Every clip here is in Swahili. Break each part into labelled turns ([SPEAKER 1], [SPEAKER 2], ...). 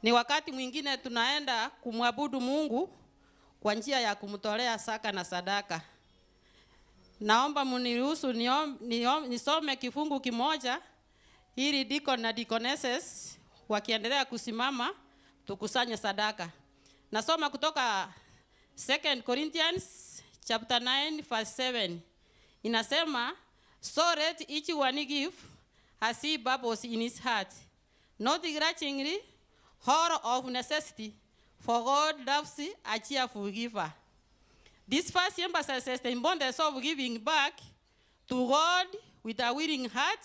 [SPEAKER 1] Ni wakati mwingine tunaenda kumwabudu Mungu kwa njia ya kumtolea saka na sadaka. Naomba mniruhusu nisome kifungu kimoja ili deacon na deaconesses wakiendelea kusimama tukusanye sadaka. Nasoma kutoka 2 Corinthians chapter 9 verse 7. Inasema, so let each one give as he purpose in his heart, not grudgingly or of necessity, for God loves a cheerful giver. This verse emphasizes the importance of giving back to God with a willing heart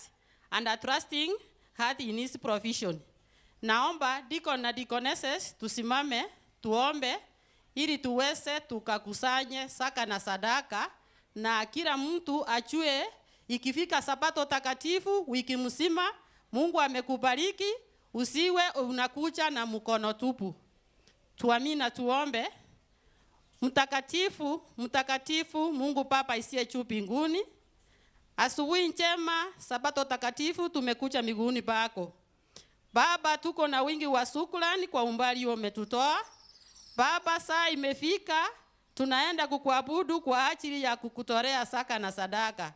[SPEAKER 1] and a trusting heart in his provision. Naomba deacon na deaconesses tusimame tuombe ili tuweze tukakusanye saka na sadaka, na kila mtu ajue ikifika Sabato takatifu wiki mzima Mungu amekubariki, usiwe unakuja na mkono tupu. Tuamini na tuombe. Mtakatifu, mtakatifu Mungu Baba isiye juu mbinguni, asubuhi njema, Sabato takatifu, tumekuja miguuni pako. Baba, tuko na wingi wa shukrani kwa umbali umetutoa. Baba, saa imefika, tunaenda kukuabudu kwa ajili ya kukutolea saka na sadaka.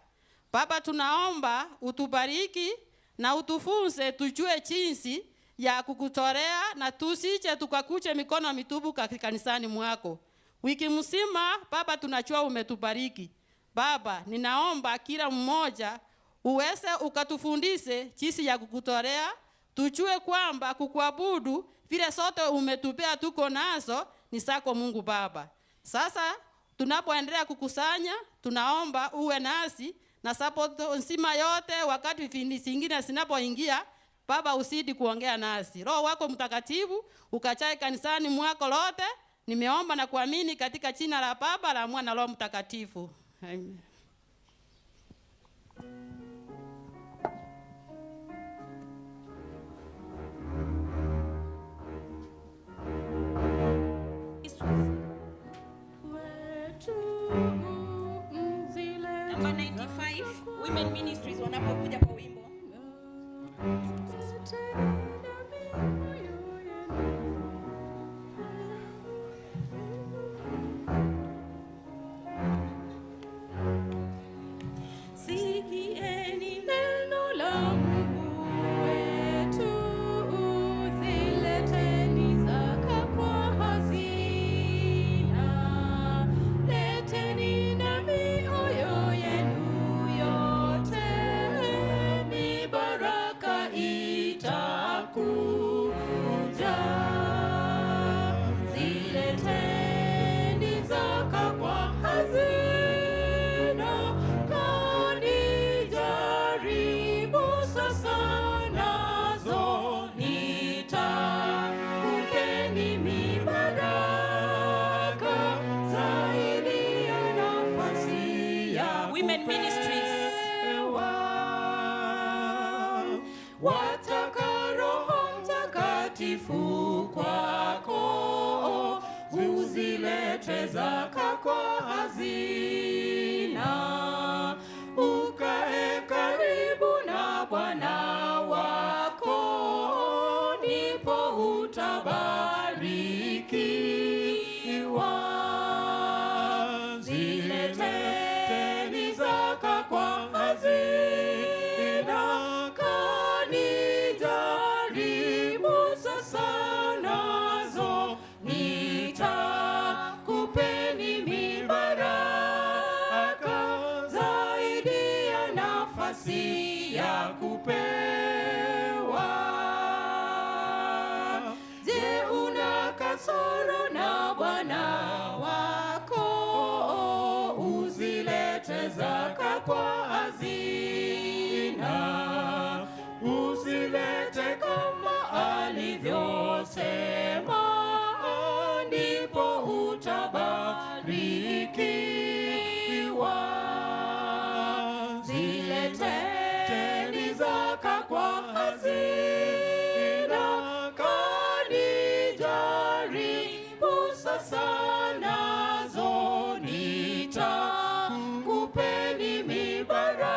[SPEAKER 1] Baba, tunaomba utubariki na utufunze tujue jinsi ya kukutolea na tusije tukakuche mikono mitupu kanisani mwako. Wiki mzima Baba tunajua umetubariki. Baba, ninaomba kila mmoja uweze ukatufundishe jinsi ya kukutolea, tujue kwamba kukuabudu vile sote umetupea tuko nazo ni sako Mungu Baba. Sasa tunapoendelea kukusanya, tunaomba uwe nasi na support nzima yote wakati vipindi zingine zinapoingia. Baba usidi kuongea nasi. Roho wako Mtakatifu ukachae kanisani mwako lote. Nimeomba na kuamini katika jina la Baba, la Mwana na Roho Mtakatifu. Amen.
[SPEAKER 2] Number 95, Women Ministries wanapokuja kwa wimbo.
[SPEAKER 3] Sikieni neno la Mungu wetu, zileteni zaka kwa hazina, leteni na mioyo yenu yote, ni baraka itakuja. Zileteni zaka kwa hazina, kanijaribu sasa nazo, nitakupeni mibaraka zaidi ya nafasi ya
[SPEAKER 2] Women Ministries.
[SPEAKER 3] kupewa. Wataka Roho Mtakatifu kwako, uzilete zaka kwa hazina, ukae karibu na Bwana wako, ndipo utabarikiwa. Zileteni zaka kwa hazina, kanijaribu sasa nazo, nitakupeni mibaraka zaidi ya nafasi ya kupewa. Je, una kasoro na Bwana wako? Uzilete zaka kwa hazina, uzilete kama alivyosema, ndipo utabarikiwa. Zileteni zaka kwa hazina, kanijaribu sasa nazo, nitakupeni mibaraka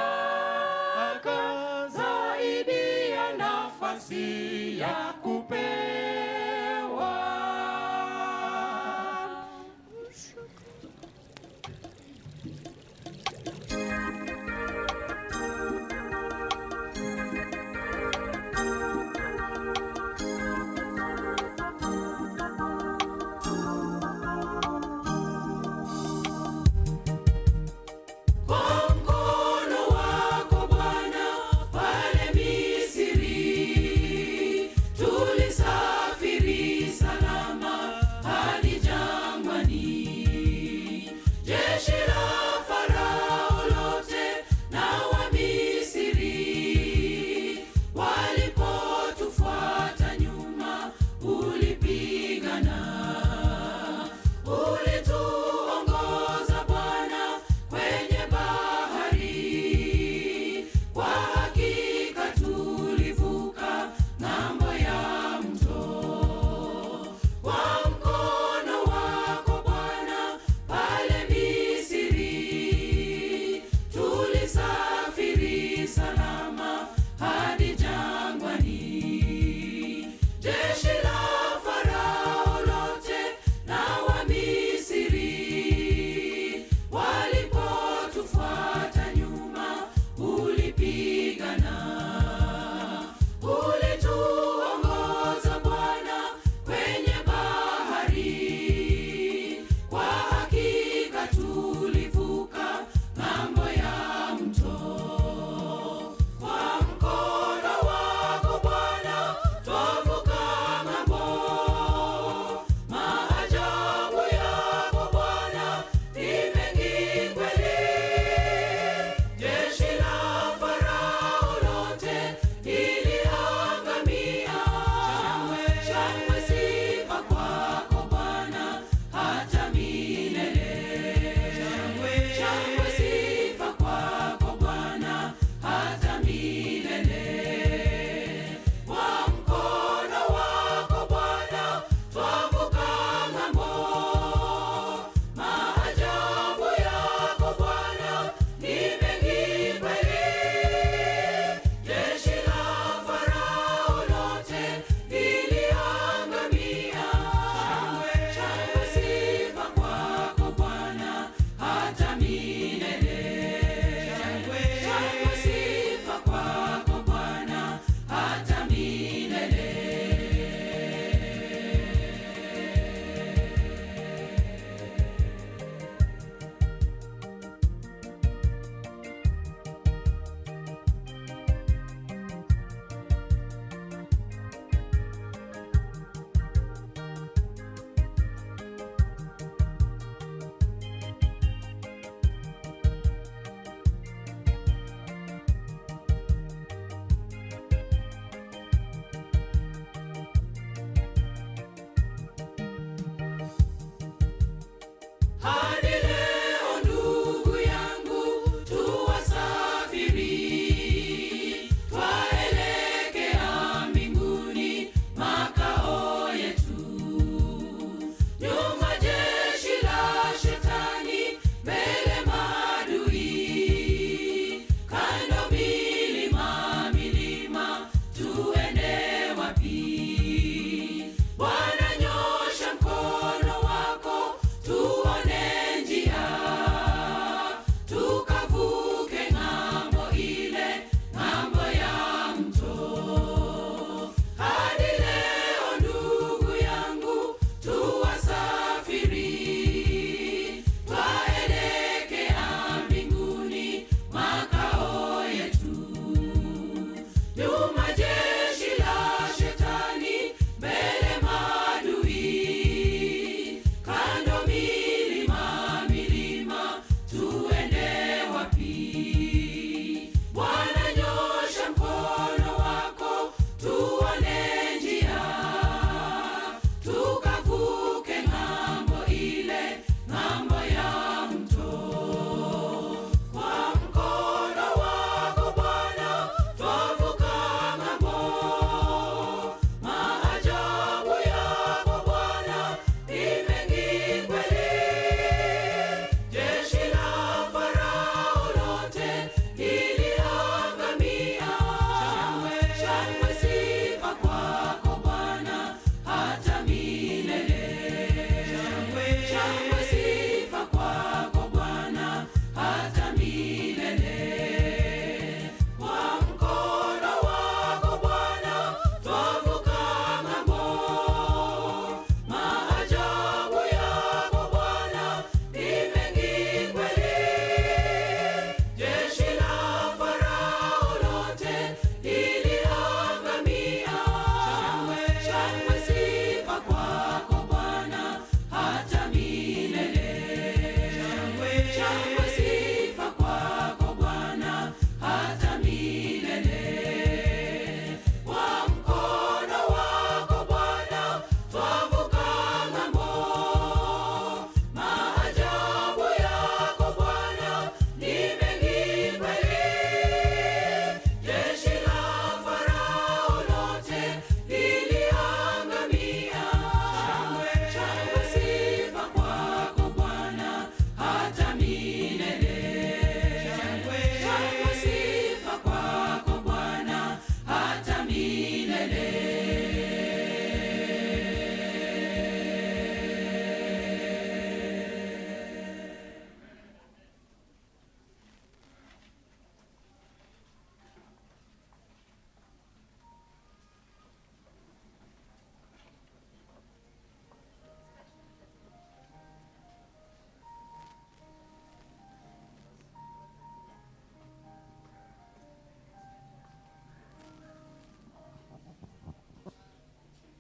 [SPEAKER 3] zaidi ya nafasi ya kupewa.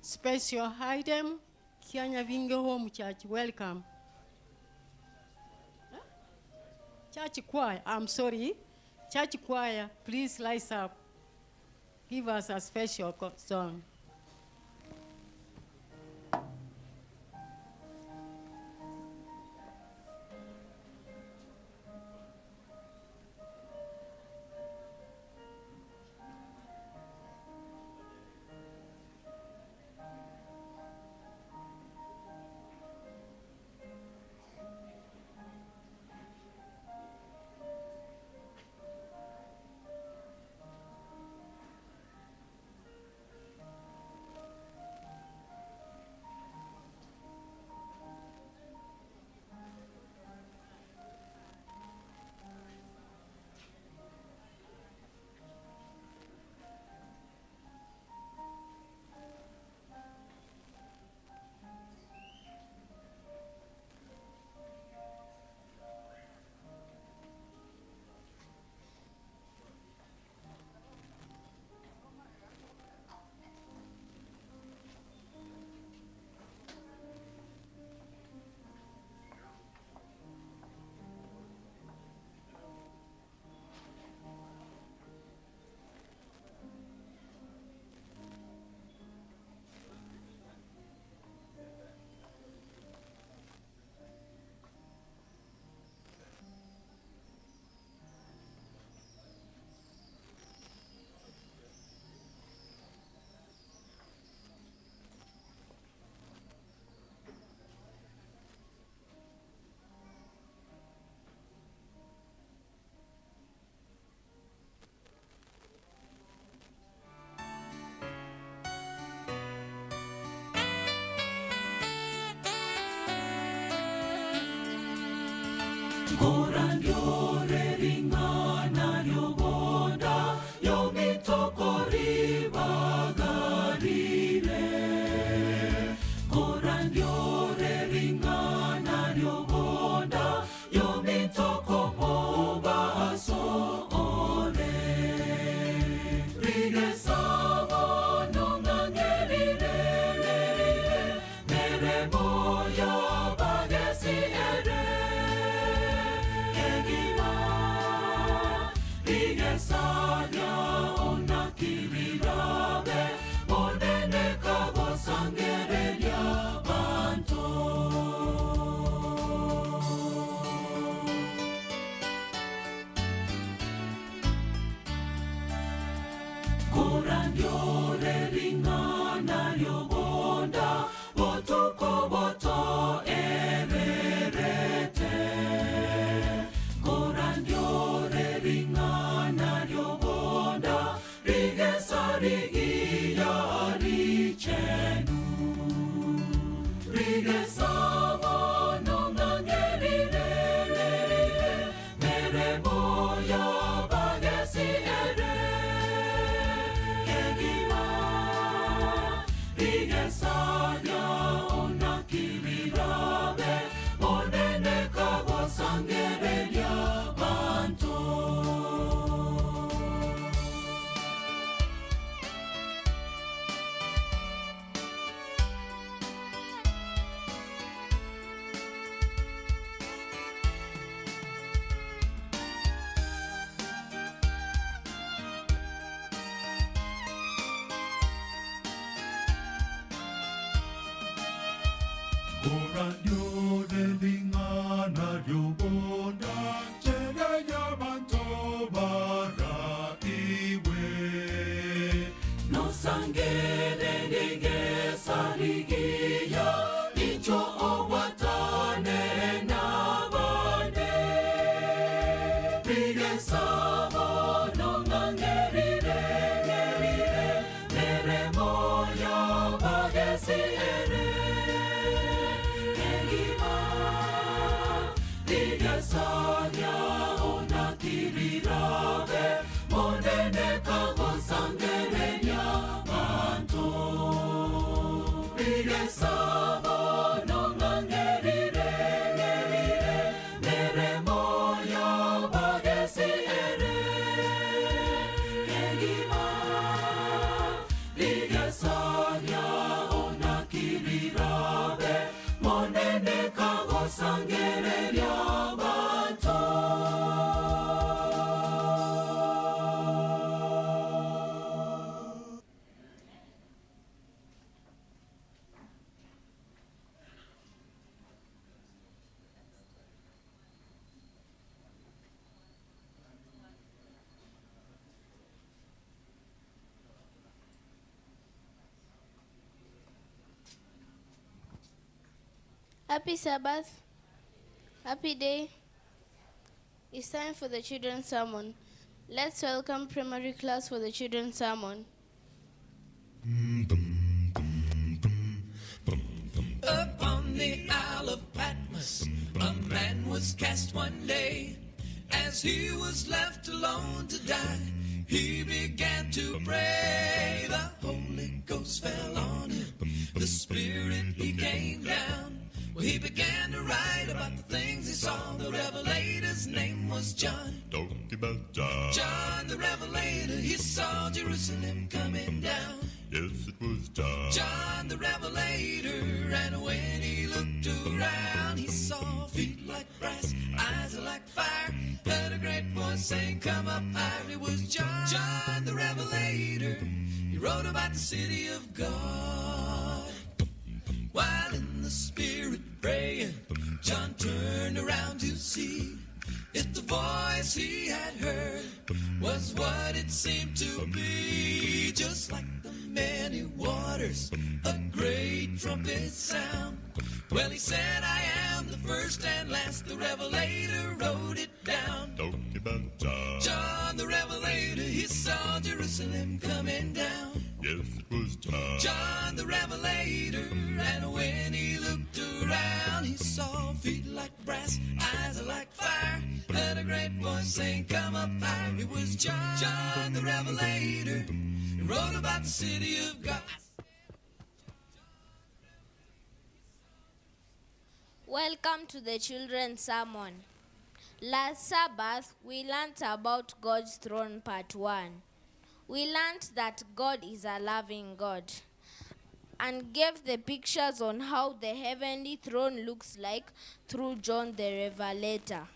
[SPEAKER 4] Special item, Kianya Vinge Home Church, welcome. Huh? Church choir, I'm sorry. Church choir, please rise up. Give us a special song.
[SPEAKER 3] Sonia.
[SPEAKER 5] Happy Sabbath. Happy day. It's time for the children's sermon. Let's welcome primary class for the children's sermon.
[SPEAKER 6] Upon the Isle of Patmos, a man was cast one day. As he was left alone to die, he began to pray. The Holy Ghost fell on him, the Spirit he came down. Well, he began to write about the things he saw. The Revelator's name was John.
[SPEAKER 7] Talking about John.
[SPEAKER 6] John the Revelator, he saw Jerusalem coming down.
[SPEAKER 7] Yes, it was John.
[SPEAKER 6] John the Revelator, and when he looked around, he saw feet like brass, eyes like fire, heard a great voice saying, "Come up higher." It was John, John the Revelator. He wrote about the city of God. While in the Spirit praying, John turned around to see if the voice he had heard was what it seemed to be. Just like the many waters, a great trumpet sound. Well, he said, "I am the first and last." The Revelator wrote it down.
[SPEAKER 7] Talking about John.
[SPEAKER 6] John the Revelator, he saw Jerusalem coming down.
[SPEAKER 7] Yes, it was John.
[SPEAKER 6] John the Revelator, and when he looked around, he saw feet like brass, eyes like fire, heard a great voice saying, "Come up higher." It was John, John the Revelator. He wrote about the city of God.
[SPEAKER 5] Welcome to the children's sermon. Last Sabbath, we learnt about God's throne, part 1. We learnt that God is a loving God and gave the pictures on how the heavenly throne looks like through John the Revelator.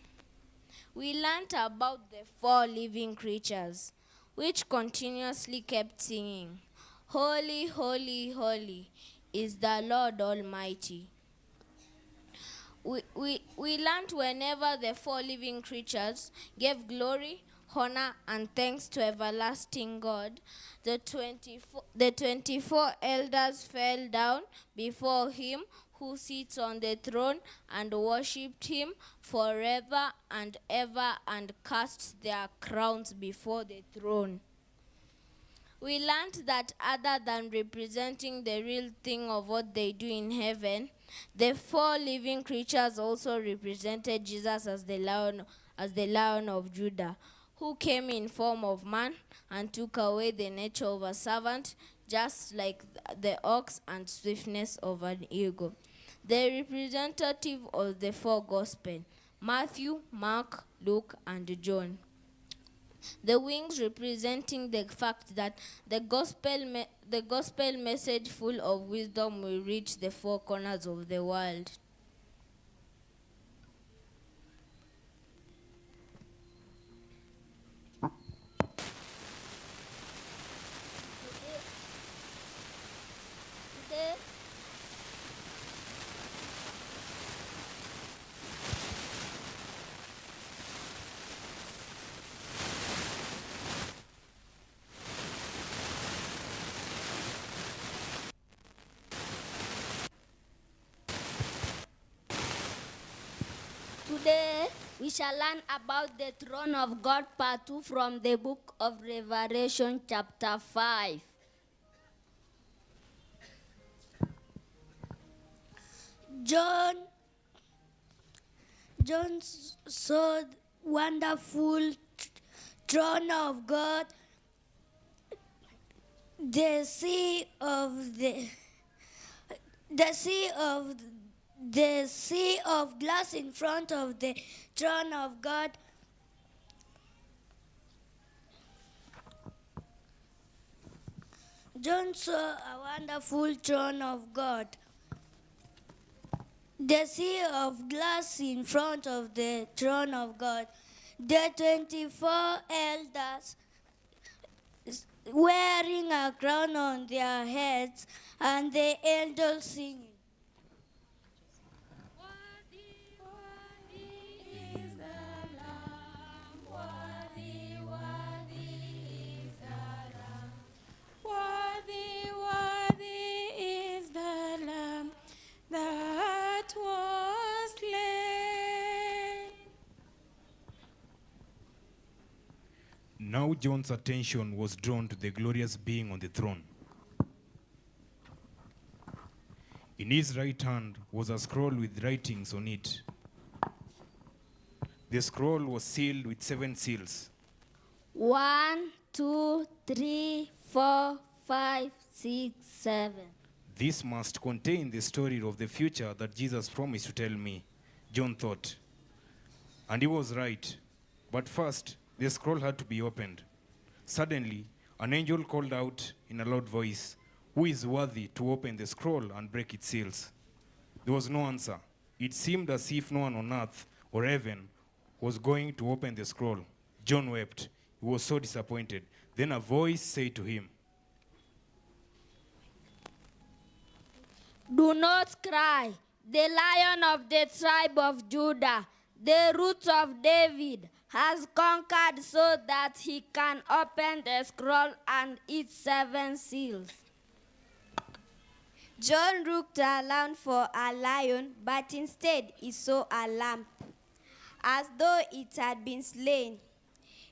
[SPEAKER 5] We learnt about the four living creatures, which continuously kept singing, "Holy, holy, holy is the Lord Almighty." We learnt whenever the four living creatures gave glory, honor, and thanks to everlasting God, the 24 elders fell down before him who sits on the throne and worshipped him forever and ever and cast their crowns before the throne. We learned that other than representing the real thing of what they do in heaven, the four living creatures also represented Jesus as the Lion of Judah, who came in form of man and took away the nature of a servant, just like the ox and swiftness of an eagle. The representative of the four gospels, Matthew, Mark, Luke, and John. The wings representing the fact that the gospel message full of wisdom will reach the four corners of the world.
[SPEAKER 8] Today, we shall learn about the throne of God, part 2 from the book of Revelation, chapter 5.
[SPEAKER 9] John saw wonderful throne of God, the sea of glass in front of the throne of God. John saw a wonderful throne of God, the sea of glass in front of the throne of God, the 24 elders wearing a crown on their heads, and the angels singing.
[SPEAKER 3] Worthy, worthy is the Lamb that was
[SPEAKER 10] Now John's attention was drawn to the glorious being on the throne. In his right hand was a scroll with writings on it. The scroll was sealed with 7 seals.
[SPEAKER 8] 1, 2, 3, 4, 5, 6, 7.
[SPEAKER 10] This must contain the story of the future that Jesus promised to tell me, John thought. And he was right. But first, the scroll had to be opened. Suddenly, an angel called out in a loud voice, "Who is worthy to open the scroll and break its seals?" There was no answer. It seemed as if no one on earth or heaven was going to open the scroll. John wept. He was so disappointed. Then a voice said to him,
[SPEAKER 8] "Do not cry. The Lion of the tribe of Judah, the root of David, has conquered so that he can open the scroll and its 7 seals."
[SPEAKER 5] John looked around for a lion, but instead he saw a lamb, as though it had been slain.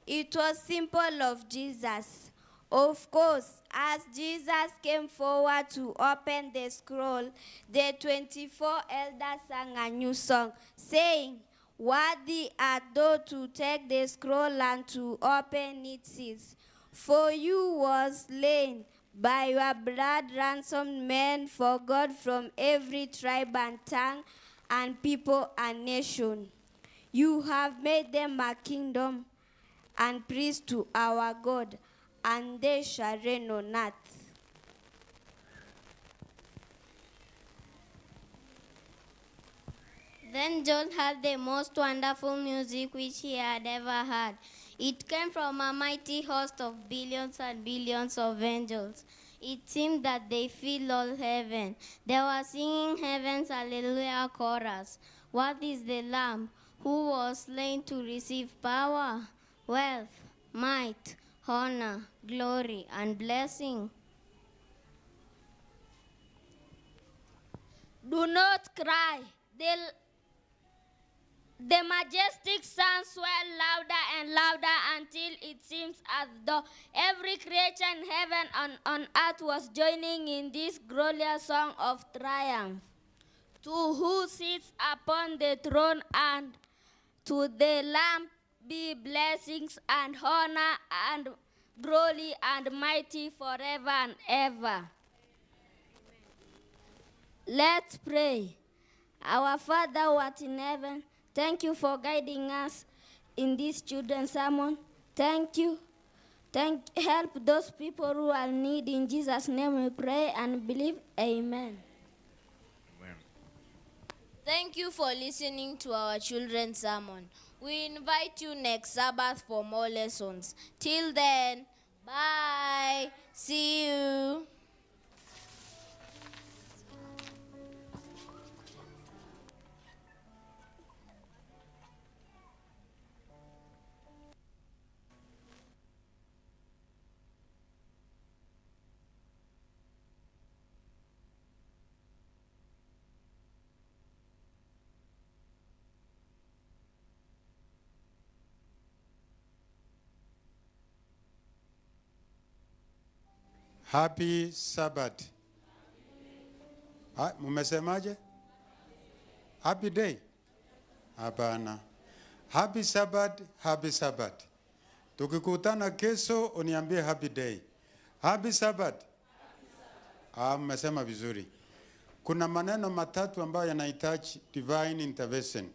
[SPEAKER 5] It was symbol of Jesus. Of course, as Jesus came forward to open the scroll, the 24 elders sang a new song, saying, "Worthy art thou to take the scroll and to open its seals. For you was slain, by your blood ransomed men for God from every tribe and tongue and people and nation. You have made them a kingdom and priests to our God, and they shall reign on earth."
[SPEAKER 9] Then John heard the most wonderful music which he had ever heard. It came from a mighty host of billions and billions of angels. It seemed that they filled all heaven. They were singing heaven's Hallelujah chorus. What is the Lamb who was slain to receive power, wealth, might, honor, glory, and blessing?
[SPEAKER 8] Do not cry. The majestic sound swelled louder and louder until it seems as though every creature in heaven and on earth was joining in this glorious song of triumph. To who sits upon the throne and to the Lamb be blessings and honor and glory and mighty forever and ever. Let's pray. Our Father who art in heaven, thank you for guiding us in this children's sermon. Thank you. Help those people who are in need. In Jesus' name we pray and believe. Amen.
[SPEAKER 10] Amen.
[SPEAKER 5] Thank you for listening to our children's sermon. We invite you next Sabbath for more lessons. Till then, bye. See you.
[SPEAKER 11] Happy Sabbath. Mumesemaje? Happy day? Hapana. Happy Sabbath, happy Sabbath. Tukikutana kesho uniambie happy day. Happy Sabbath. Mmesema vizuri. Kuna maneno matatu ambayo yanahitaji divine intervention,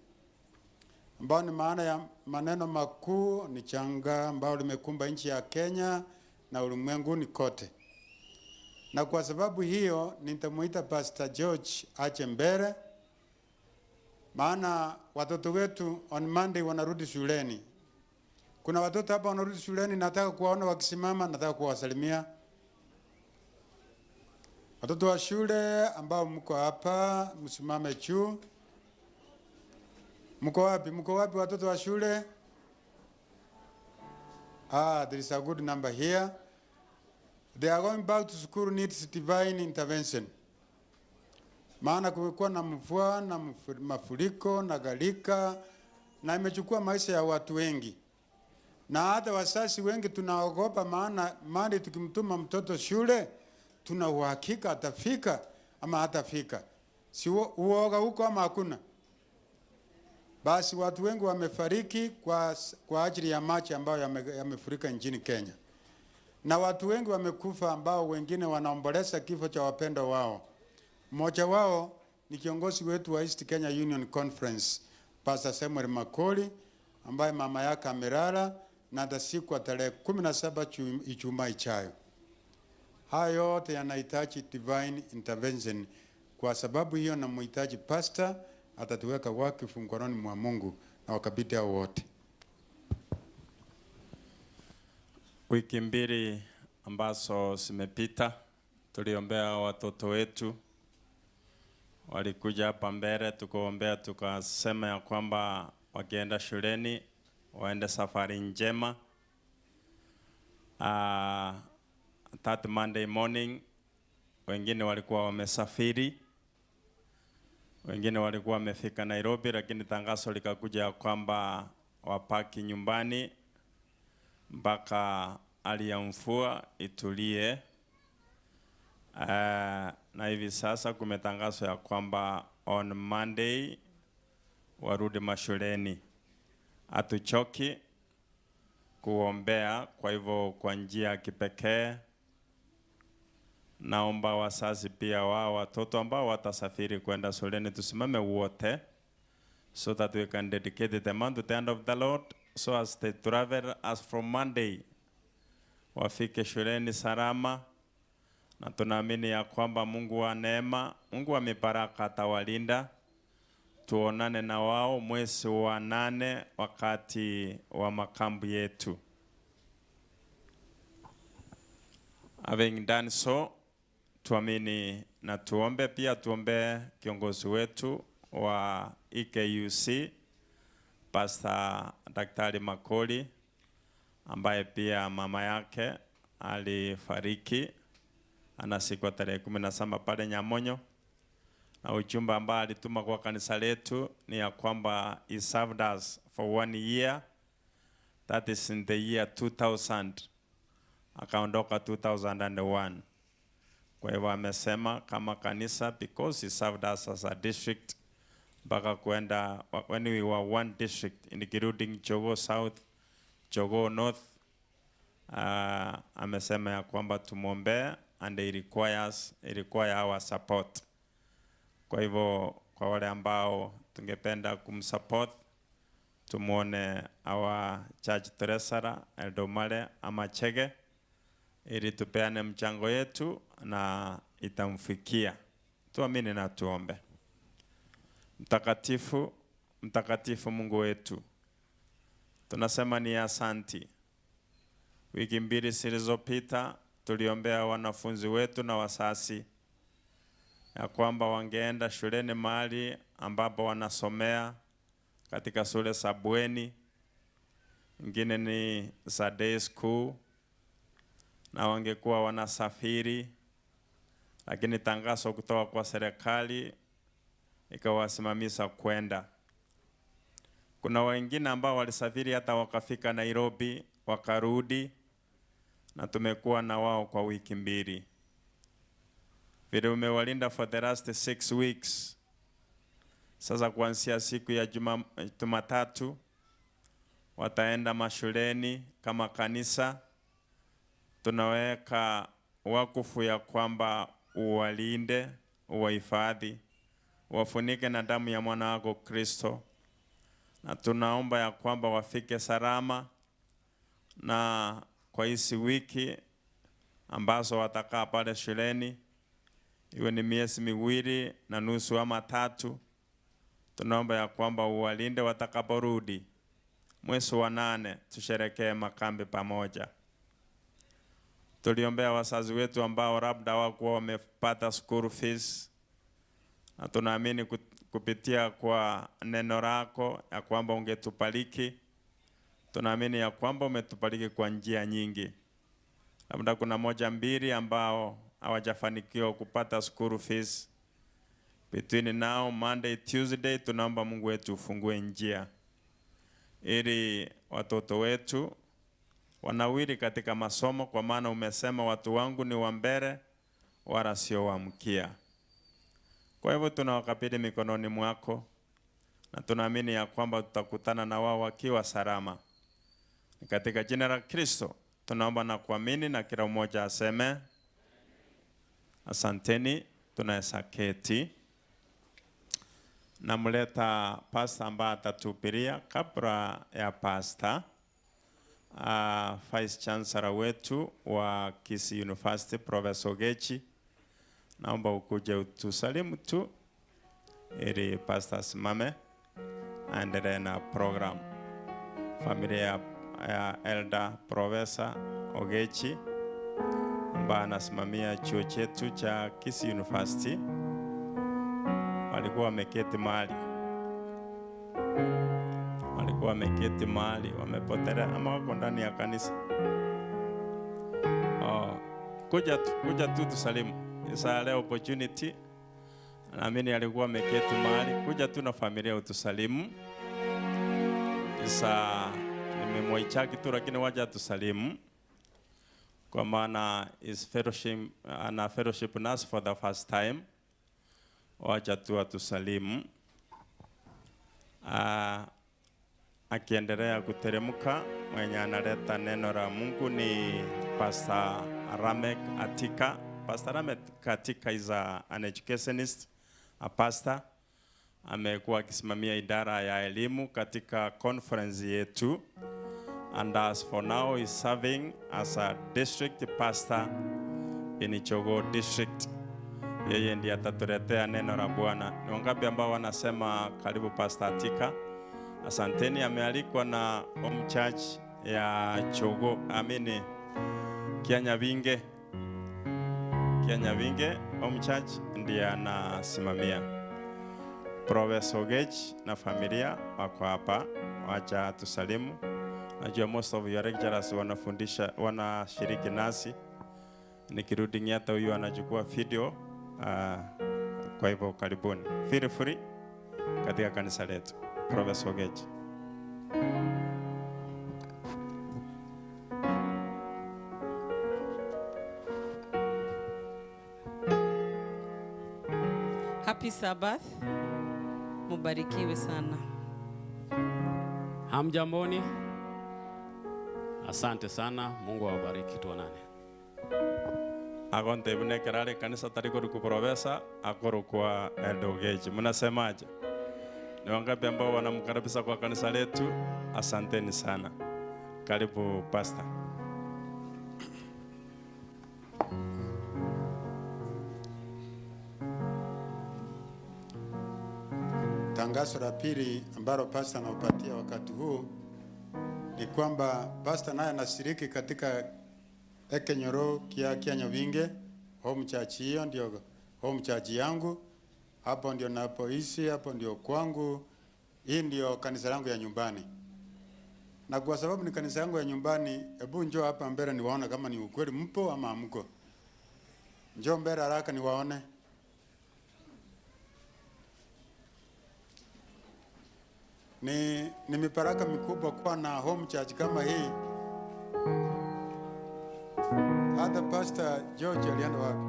[SPEAKER 11] ambayo ni maana ya maneno makuu ni changa ambayo limekumba nchi ya Kenya na ulimwenguni kote. Na kwa sababu hiyo nitamuita Pastor George ache mbele, maana watoto wetu on Monday wanarudi shuleni. Kuna watoto hapa wanarudi shuleni, nataka kuwaona wakisimama, nataka kuwasalimia. Watoto wa shule ambao mko hapa, msimame juu. Mko wapi? Mko wapi watoto wa shule? There is a good number here. They are going back to school needs divine intervention. Maana kumekuwa na mvua na mafuriko na gharika na imechukua maisha ya watu wengi. Na hata wazazi wengi tunaogopa, maana mali tukimtuma mtoto shule tuna uhakika atafika ama hatafika. Si uoga huko ama hakuna? Basi watu wengi wamefariki kwa ajili ya maji ambayo yamefurika nchini Kenya, na watu wengi wamekufa ambao wengine wanaomboleza kifo cha wapendwa wao. Mmoja wao ni kiongozi wetu wa East Kenya Union Conference, Pastor Samuel Makoli, ambaye mama yake amelala na atazikwa tarehe 17 Ijumaa ijayo. Haya yote yanahitaji divine intervention. Kwa sababu hiyo namhitaji pastor, atatuweka wakfu mkononi mwa Mungu na wakabidhi hao wote.
[SPEAKER 12] Wiki mbili ambazo zimepita tuliombea watoto wetu, walikuja hapa mbele tukaombea, tukasema ya kwamba wakienda shuleni waende safari njema. That Monday morning wengine walikuwa wamesafiri, wengine walikuwa wamefika Nairobi, lakini tangazo likakuja ya kwamba wapaki nyumbani mpaka hali ya mvua itulie. Na hivi sasa kumetangazwa ya kwamba on Monday warudi mashuleni. Hatuchoki kuombea, kwa hivyo kwa njia ya kipekee naomba wazazi pia wao watoto ambao watasafiri kwenda shuleni tusimame wote, so that we can dedicate them unto the hand of the Lord, so as they travel as from Monday wafike shuleni salama, na tunaamini ya kwamba Mungu wa neema, Mungu wa mibaraka atawalinda. Tuonane na wao mwezi wa 8 wakati wa makambi yetu. Having done so, tuamini na tuombe. Pia tuombe kiongozi wetu wa EKUC Pastor Daktari Makoli, ambaye pia mama yake alifariki, anazikwa tarehe 17 pale Nyamonyo. Na ujumbe ambao alituma kwa kanisa letu ni ya kwamba he served us for 1 year, that is in the year 2000, akaondoka 2001. Kwa hivyo amesema kama kanisa, because he served us as a district mpaka kwenda when we were one district including Jogoo South, Jogoo North, amesema ya kwamba tumuombee and it require our support. Kwa hivyo kwa wale ambao tungependa kumsupport, tumuone our church treasurer Eldomale ama Chege, ili tupeane mchango yetu na itamfikia. Tuamini na tuombe. Mtakatifu, mtakatifu Mungu wetu, tunasema ni asanti. Wiki mbili zilizopita tuliombea wanafunzi wetu na wazazi ya kwamba wangeenda shuleni mahali ambapo wanasomea katika shule za bweni, ingine ni za day school, na wangekuwa wanasafiri, lakini tangazo kutoka kwa serikali ikawasimamisha kwenda. Kuna wengine ambao walisafiri hata wakafika Nairobi wakarudi, na tumekuwa na wao kwa wiki mbili. Vile umewalinda for the last 6 weeks. Sasa kuanzia siku ya Jumatatu wataenda mashuleni kama kanisa. Tunaweka wakufu ya kwamba uwalinde, uwahifadhi, wafunike na damu ya mwana wako Kristo. Na tunaomba ya kwamba wafike salama, na kwa hizi wiki ambazo watakaa pale shuleni, iwe ni miezi 2.5 ama 3, tunaomba ya kwamba uwalinde watakaporudi. Mwezi wa 8 tusherekee makambi pamoja. Tuliombea wazazi wetu ambao labda hawakuwa wamepata school fees, na tunaamini kupitia kwa neno lako ya kwamba ungetubariki. Tunaamini ya kwamba umetubariki kwa njia nyingi. Labda kuna 1 2 ambao hawajafanikiwa kupata school fees. Between now Monday Tuesday, tunaomba Mungu wetu ufungue njia ili watoto wetu Wanawiri katika masomo, kwa maana umesema watu wangu ni wa mbele wala sio wa mkia. Kwa hivyo tunawakabidhi mikononi mwako na tunaamini ya kwamba tutakutana na wao wakiwa salama. Katika jina la Kristo tunaomba na kuamini, na kila mmoja aseme asanteni. Tunaweza keti. Namleta pastor ambaye atatuhubiria. Kabla ya pastor, Vice Chancellor wetu wa Kisii University Professor Ogechi, naomba ukuje utusalimu tu ili pastor asimame aendelee na program. Familia ya Elder Professor Ogechi ambaye anasimamia chuo chetu cha Kisii University walikuwa wameketi mahali, wamepotelea ama wako ndani ya kanisa. Oh, kuja tu tusalimu. It's a rare opportunity. Naamini alikuwa ameketi mahali. Kuja tu na familia utusalimu. Isa nimemwaicha kitu lakini waja tusalimu. Kwa maana is fellowship, ana fellowship nasi for the first time. Wacha tu atusalimu. Akiendelea kuteremka, mwenye analeta neno la Mungu ni Pastor Ramek Atika. Pastor Ramek Atika is an educationist, a pastor. Amekuwa akisimamia idara ya elimu katika conference yetu. And as for now is serving as a district pastor in Chogo district. Yeye ndiye atatuletea neno la Bwana. Ni wangapi ambao wanasema karibu Pastor Atika? Asanteni. Amealikwa na Home Church ya Chogo, amini Kianyabinge. Kianyabinge Home Church ndiye anasimamia. Professor Ogechi na familia wako hapa, wacha tusalimu. Najua most of your lecturers wanafundisha, wanashiriki nasi. Nikirudi Ng'ata huyu anachukua video. Kwa hivyo karibuni. Feel free katika kanisa letu. Professor Ogechi.
[SPEAKER 3] Happy Sabbath. Mubarikiwe sana.
[SPEAKER 13] Hamjamboni? Asante sana, Mungu awabariki, tuonane.
[SPEAKER 12] Agonte ibune kerare kanisa tariko ruku profesa akoro kwa Elder Ogechi. Mnasemaje? Ni wangapi ambao wanamkaribisha kwa kanisa letu? Asanteni sana. Karibu pastor.
[SPEAKER 11] Tangazo la pili ambalo pastor anaupatia wakati huu ni kwamba pastor naye anashiriki katika Ekenyoro kia Kianyabinge home church. Hiyo ndio home church yangu, hapo ndio napoishi, hapo ndio kwangu. Hii ndio kanisa langu ya nyumbani. Na kwa sababu ni kanisa yangu ya nyumbani, hebu njoo hapa mbele niwaone kama ni ukweli mpo ama hamko. Njoo mbele haraka niwaone. Ni mibaraka mikubwa kuwa na home church kama hii. Hata Pastor George alienda wapi?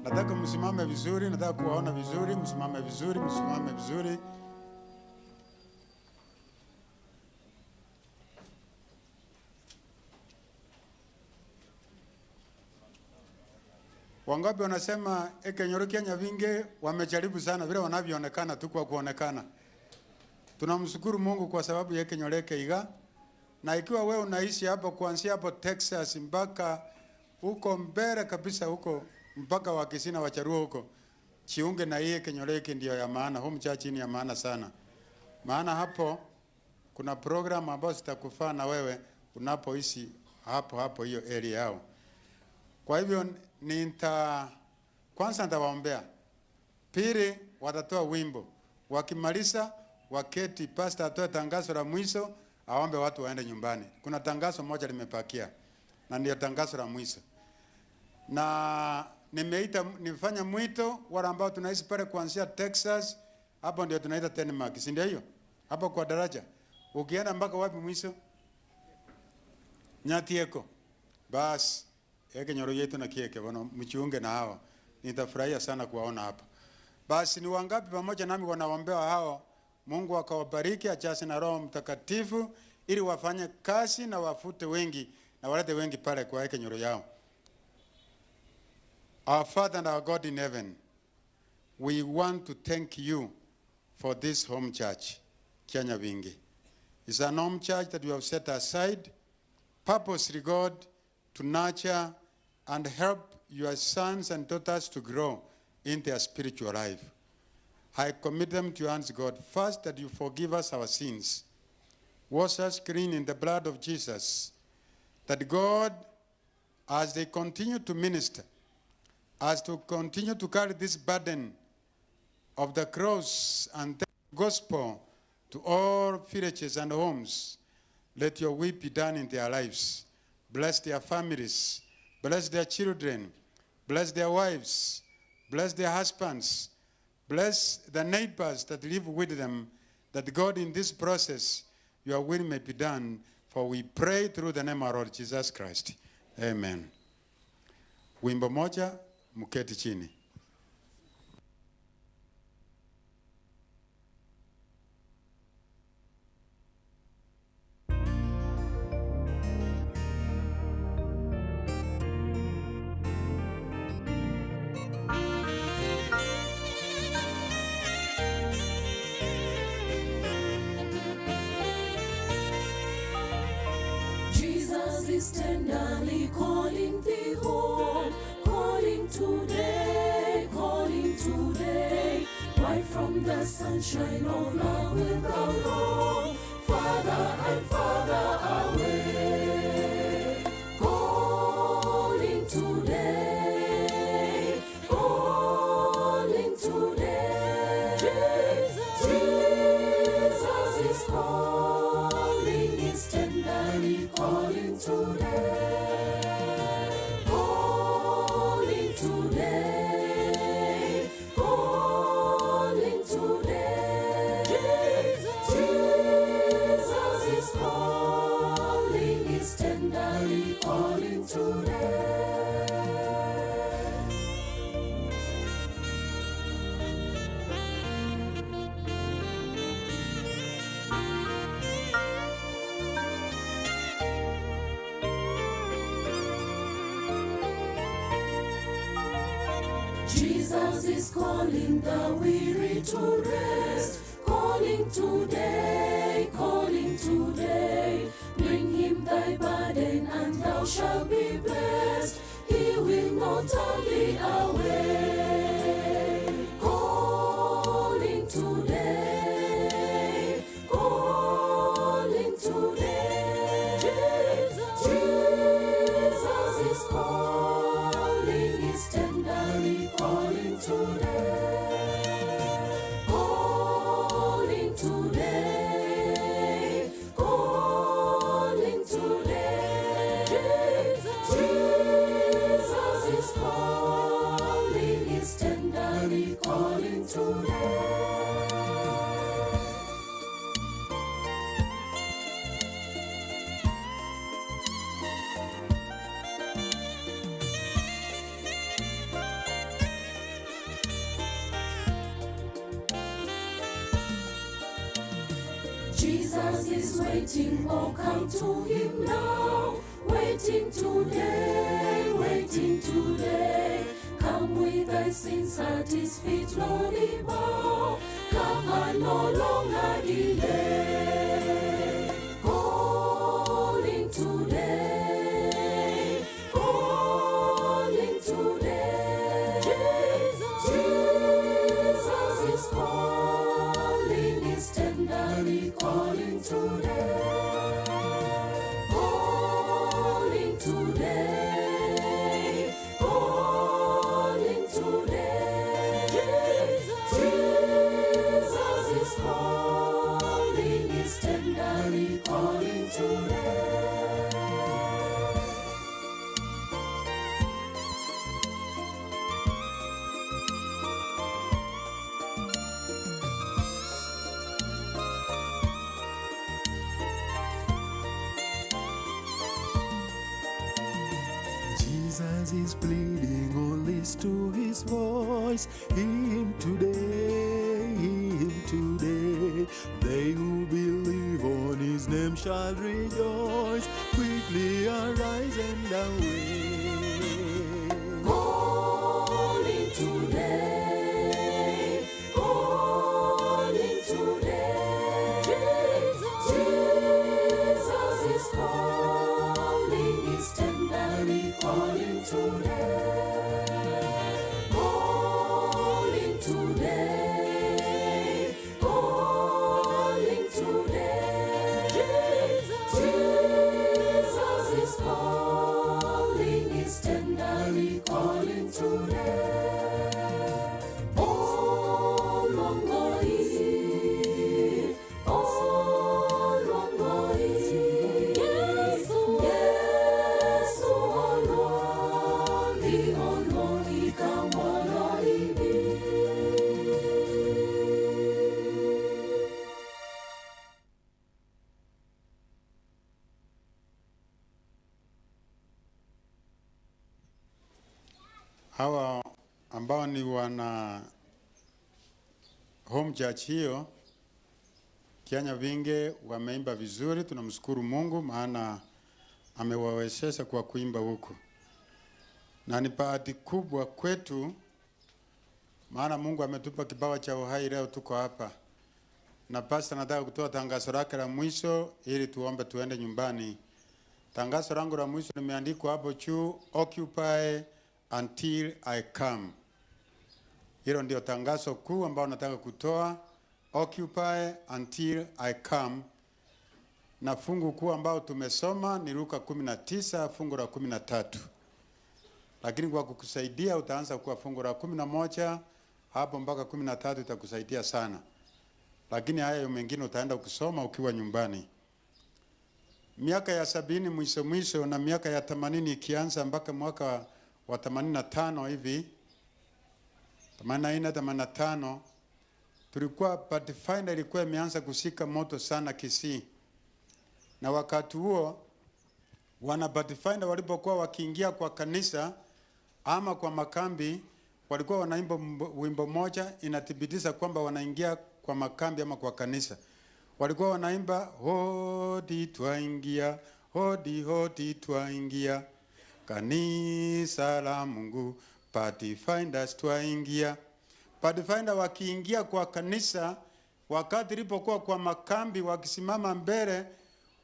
[SPEAKER 11] Nataka msimame vizuri, nataka kuwaona vizuri, msimame vizuri, msimame vizuri. Wangapi wanasema Ekenyoro Kianyabinge wamejaribu sana vile wanavyoonekana tu kwa kuonekana. Tunamshukuru Mungu kwa sababu ya Ekenyoro Keiga. Na ikiwa wewe unaishi hapo kuanzia hapo Texas mpaka huko mbele kabisa huko mpaka wa Kisina wa Charuo huko, chiunge na hii Ekenyoro ndio ya maana, home church ni ya maana sana. Maana hapo kuna program ambazo zitakufaa na wewe unapoishi hapo hapo hiyo area yao. Kwa hivyo kwanza nitawaombea. Pili watatoa wimbo. Wakimaliza waketi, pastor atoe tangazo la mwisho, aombe watu waende nyumbani. Kuna tangazo moja limepakia na ndio tangazo la mwisho. Na Nimeita, nimefanya mwito wale ambao tunaishi pale kuanzia Texas, hapo ndio tunaita Denmark, si ndio hiyo? Hapo kwa daraja. Ukienda mpaka wapi mwisho? Nyatieko. Basi eke nyoro yetu na kieke bwana, mchiunge na hawa. Nitafurahia sana kuwaona hapa. Basi ni wangapi pamoja nami wanaombea hao? Mungu akawabariki, ajaze na Roho Mtakatifu ili wafanye kazi na wafute wengi na walete wengi pale kwa eke nyoro yao. Our Father and our God in heaven, we want to thank you for this home church, Kianyabingi. It's an home church that you have set aside purposely, God, to nurture and help your sons and daughters to grow in their spiritual life. I commit them to your hands, God. First, that you forgive us our sins. Wash us clean in the blood of Jesus. That God, as they continue to minister, as to continue to carry this burden of the cross and the gospel to all villages and homes, let your will be done in their lives. Bless their families, bless their children, bless their wives, bless their husbands, bless the neighbors that live with them, that God, in this process, your will may be done. For we pray through the name of our Lord Jesus Christ. Amen. Wimbo moja, mketi chini.
[SPEAKER 3] Jesus is tenderly calling thee home, calling today, calling today. Why from the sunshine of love wilt thou roam, farther and farther away? Calling today, calling today. Jesus is calling, is tenderly calling today. Calling today, calling today. Jesus is calling, is tenderly calling today. Jesus is calling the weary to rest, calling today, calling today. Bring him thy burden and thou shalt be blessed. He will not turn thee away. Calling today, calling today. Jesus is calling, is tenderly calling today. Calling today, calling today. Jesus is calling, is tenderly calling today. Jesus is waiting, oh come to him now. Waiting today, waiting today. Come with thy sins at his feet, lowly bow. Come and no longer delay. Calling today, calling today. Jesus is calling, is tenderly calling today. Calling today, calling today. Jesus is calling, is tenderly calling today.
[SPEAKER 14] is pleading, oh, listen to his voice. Hear him today, hear him today. They who believe on his name shall rejoice. Quickly arise and away.
[SPEAKER 3] Calling today, calling today. Jesus is calling, is tenderly calling today. Calling today, calling today. Jesus is calling, is tenderly calling today. Oh, Longoi, oh, Longoi, Yesu, Yesu, Olongi, Olongi, Kamolo, Ibi.
[SPEAKER 11] Hawa ambao ni wana home church hiyo Kianya Vinge wameimba vizuri, tunamshukuru Mungu maana amewawezesha kwa kuimba huku, na ni bahati kubwa kwetu, maana Mungu ametupa kipawa cha uhai, leo tuko hapa. Na pastor nataka kutoa tangazo lake la mwisho ili tuombe tuende nyumbani. Tangazo langu la mwisho limeandikwa hapo juu, occupy until I come. Hilo ndio tangazo kuu ambao nataka kutoa, occupy until I come. Na fungu kuu ambao tumesoma ni Luka 19 fungu la 13. Lakini kwa kukusaidia utaanza kwa fungu la 11 hapo mpaka 13 itakusaidia sana. Lakini haya mengine utaenda kusoma ukiwa nyumbani. Miaka ya 70 mwisho mwisho na miaka ya 80 ikianza mpaka mwaka wa 85 hivi, 84, 85, tulikuwa Pathfinder ilikuwa imeanza kushika moto sana Kisii. Na wakati huo wana Pathfinder walipokuwa wakiingia kwa kanisa ama kwa makambi, walikuwa wanaimba wimbo moja inathibitisha kwamba wanaingia kwa makambi ama kwa kanisa. Walikuwa wanaimba hodi twaingia, hodi hodi twaingia, kanisa la Mungu, Pathfinders twaingia. Pathfinder wakiingia kwa kanisa, wakati ilipokuwa kwa makambi, wakisimama mbele,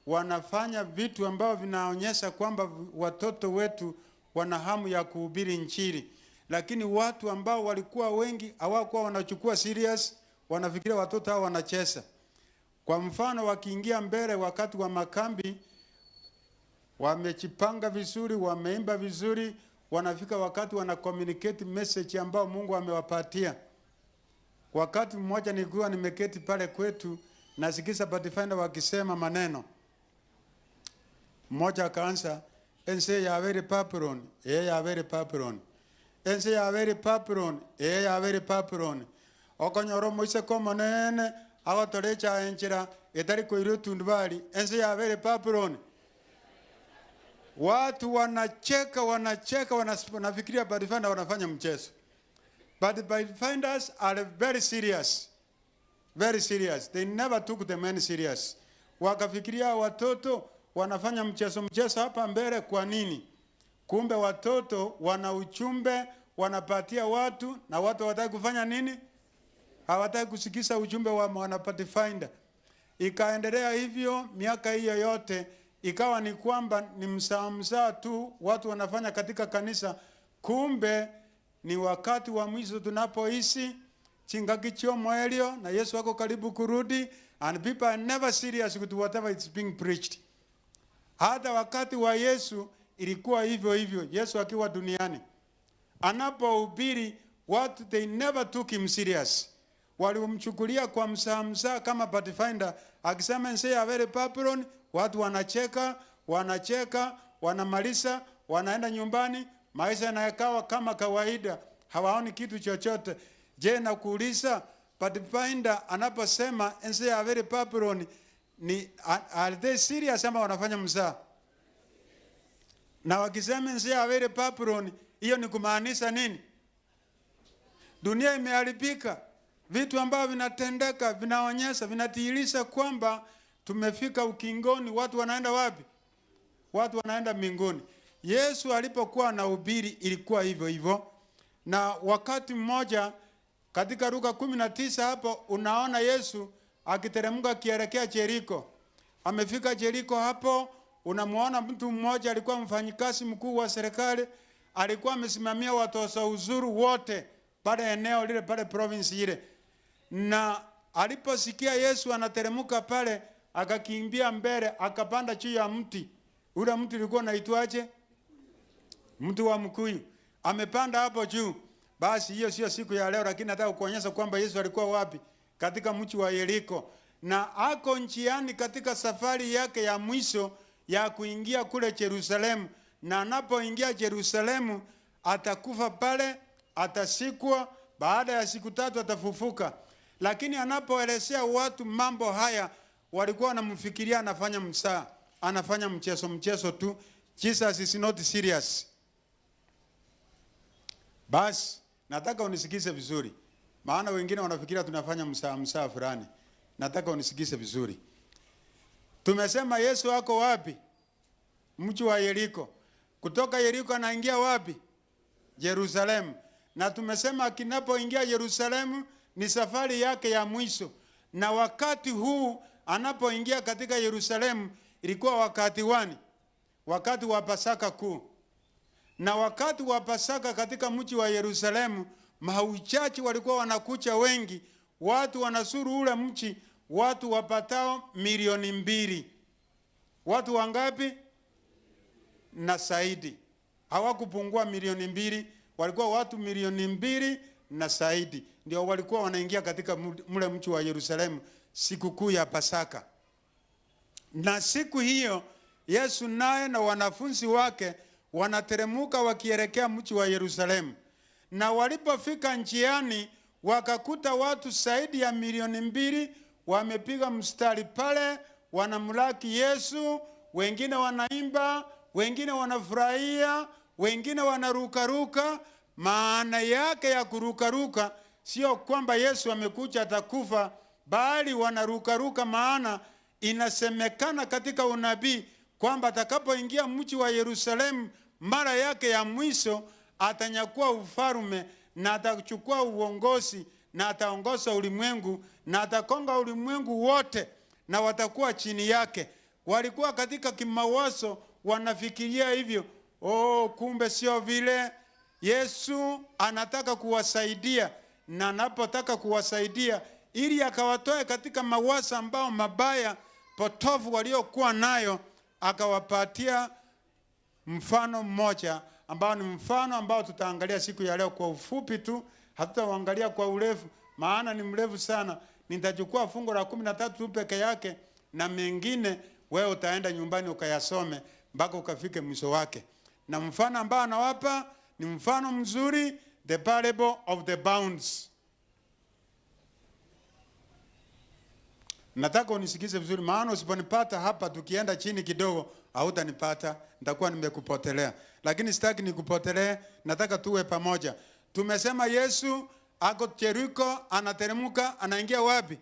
[SPEAKER 11] wanafanya vitu ambavyo vinaonyesha kwamba watoto wetu wana hamu ya kuhubiri Injili. Lakini watu ambao walikuwa wengi hawakuwa wanachukua serious, wanafikiria watoto hao wanacheza. Kwa mfano, wakiingia mbele wakati wa makambi, wamejipanga vizuri, wameimba vizuri, wanafika wakati wana communicate message ambao Mungu amewapatia. Wakati mmoja nilikuwa nimeketi pale kwetu, nasikiza Pathfinder wakisema maneno. Mmoja akaanza, ense ya veri Babylon, e ya veri Babylon. Ense ya veri Babylon, e ya veri Babylon. Okonyoro moise komonene, agotorecha enchera, etari koiru tundubali, ense ya veri Babylon. Watu wanacheka, wanacheka, wanafikiria Pathfinder wanafanya mchezo. But Pathfinders are very serious. Very serious. They never took the men serious. Wakafikiria watoto wanafanya mchezo mchezo hapa mbele kwa nini? Kumbe watoto wana ujumbe, wanapatia watu na watu hawataki kufanya nini? Hawataki kusikiza ujumbe wa wana Pathfinder. Ikaendelea hivyo miaka hiyo yote, ikawa ni kwamba ni msaa tu watu wanafanya katika kanisa. Kumbe ni wakati wa mwisho tunapoishi, chingaki moelio na Yesu ako karibu kurudi, and people are never serious with whatever is being preached. Hata wakati wa Yesu ilikuwa hivyo hivyo. Yesu akiwa duniani anapohubiri watu, they never took him serious. Walimchukulia kwa msaa kama Pathfinder akisema nse ya very Babylon, watu wanacheka, wanacheka, wanamaliza, wanaenda nyumbani, maisha yanakawa kama kawaida, hawaoni kitu chochote. Je, nakuuliza, Pathfinder anaposema nse ya very Babylon, ni are they serious ama wanafanya mzaa? Na wakisema nse ya very Babylon, Hiyo ni kumaanisha nini? Dunia imeharibika. Vitu ambavyo vinatendeka vinaonyesha, vinatiilisha kwamba tumefika ukingoni. Watu wanaenda wapi? Watu wanaenda mbinguni. Yesu alipokuwa anahubiri ilikuwa hivyo hivyo. Na wakati mmoja katika Luka 19 hapo unaona Yesu akiteremka akielekea Jeriko. Amefika Jeriko hapo, unamuona mtu mmoja alikuwa mfanyikazi mkuu wa serikali, alikuwa amesimamia watoza ushuru wote pale eneo lile, pale province ile. Na aliposikia Yesu anateremka pale, akakimbia mbele, akapanda juu ya mti. Ule mti ulikuwa unaitwaje? Mti wa mkuyu. Amepanda hapo juu. Basi hiyo sio siku ya leo, lakini nataka kuonyesha kwamba Yesu alikuwa wapi? Katika mji wa Yeriko. Na ako njiani katika safari yake ya mwisho ya kuingia kule Yerusalemu. Na anapoingia Yerusalemu atakufa pale, atasikwa, baada ya siku 3 atafufuka. Lakini anapoelezea watu mambo haya, walikuwa wanamfikiria anafanya msaa, anafanya mchezo tu. Jesus is not serious. Basi nataka unisikize vizuri, maana wengine wanafikiria tunafanya msaa fulani. Nataka unisikize vizuri. Tumesema Yesu ako wapi? Mji wa Yeriko. Kutoka Yeriko anaingia wapi? Yerusalemu. Na tumesema kinapoingia Yerusalemu ni safari yake ya mwisho. Na wakati huu anapoingia katika Yerusalemu ilikuwa wakati wani? Wakati wa Pasaka kuu. Na wakati wa Pasaka katika mji wa Yerusalemu, mahujaji walikuwa wanakuja wengi, watu wanasuru ule mji, watu wapatao 2,000,000. Watu wangapi? Na zaidi. Hawakupungua 2,000,000, walikuwa watu 2,000,000 na zaidi. Ndio walikuwa wanaingia katika mle mji wa Yerusalemu siku kuu ya Pasaka. Na siku hiyo Yesu naye na wanafunzi wake wanateremuka wakielekea mji wa Yerusalemu. Na walipofika njiani wakakuta watu zaidi ya 2,000,000 wamepiga mstari pale, wanamlaki Yesu, wengine wanaimba, wengine wanafurahia, wengine wanarukaruka. Maana yake ya kurukaruka sio kwamba Yesu amekuja atakufa, bali wanarukaruka maana inasemekana katika unabii kwamba atakapoingia mji wa Yerusalemu mara yake ya mwisho atanyakua ufalme na atachukua uongozi na ataongoza ulimwengu na atakonga ulimwengu wote na watakuwa chini yake. Walikuwa katika kimawazo wanafikiria hivyo. Oh, kumbe sio vile. Yesu anataka kuwasaidia, na anapotaka kuwasaidia ili akawatoe katika mawazo ambao mabaya potofu waliokuwa nayo, akawapatia mfano mmoja ambao ni mfano ambao tutaangalia siku ya leo kwa ufupi tu, hatutaangalia kwa urefu maana ni mrefu sana. Nitachukua fungu la 13 tu peke yake, na mengine wewe utaenda nyumbani ukayasome mpaka ukafike mwisho wake. Na mfano ambao anawapa ni mfano mzuri, the parable of the bounds. Nataka unisikize vizuri, maana usiponipata hapa tukienda chini kidogo hautanipata, nitakuwa nimekupotelea. Lakini sitaki nikupotelee, nataka tuwe pamoja. Tumesema Yesu ako Jeriko, anateremka, anaingia wapi?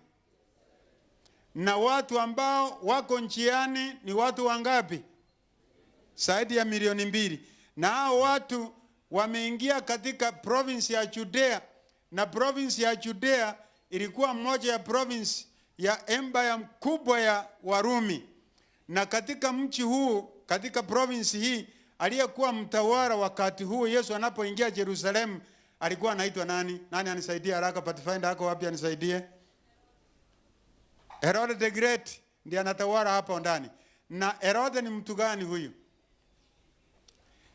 [SPEAKER 11] Na watu ambao wako njiani ni watu wangapi? Zaidi ya 2,000,000. Na hao watu wameingia katika province ya Judea, na province ya Judea ilikuwa moja ya province ya empire kubwa ya Warumi. Na katika mji huu, katika province hii, aliyekuwa mtawala wakati huu Yesu anapoingia Yerusalemu alikuwa anaitwa nani? Nani anisaidie haraka? Pathfinder ako wapi anisaidie? Herod the Great ndiye anatawala hapo ndani. Na Herod ni mtu gani huyu?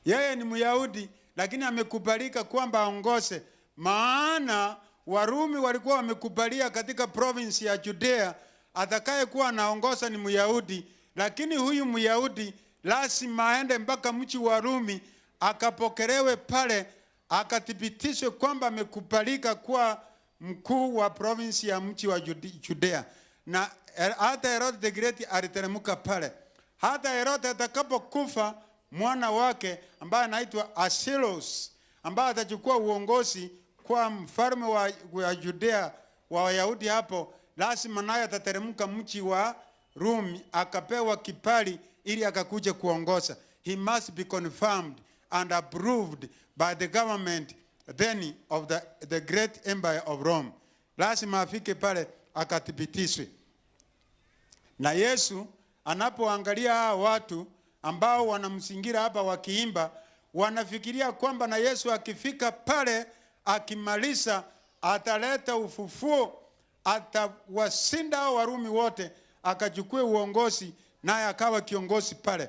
[SPEAKER 11] Yeye ni Myahudi, lakini amekubalika kwamba aongoze, maana Warumi walikuwa wamekubalia katika province ya Judea atakayekuwa anaongoza ni Myahudi, lakini huyu Myahudi lazima aende mpaka mji wa Rumi akapokelewe pale, akathibitishwe kwamba amekubalika kuwa mkuu wa province ya mji wa Judea. Na hata Herod the Great aliteremka pale. Hata Herod atakapokufa, mwana wake ambaye anaitwa Archelaus ambaye atachukua uongozi kwa mfalme wa Judea wa Wayahudi hapo, lazima naye atateremka mji wa Rumi akapewa kibali ili akakuja kuongoza. He must be confirmed and approved by the government then of the great empire of Rome. Lazima afike pale akathibitishwe. Na Yesu anapoangalia hawa watu ambao wanamzingira hapa wakiimba, wanafikiria kwamba na Yesu akifika pale akimaliza ataleta ufufuo, atawashinda hao Warumi wote, akachukue uongozi naye akawa kiongozi pale.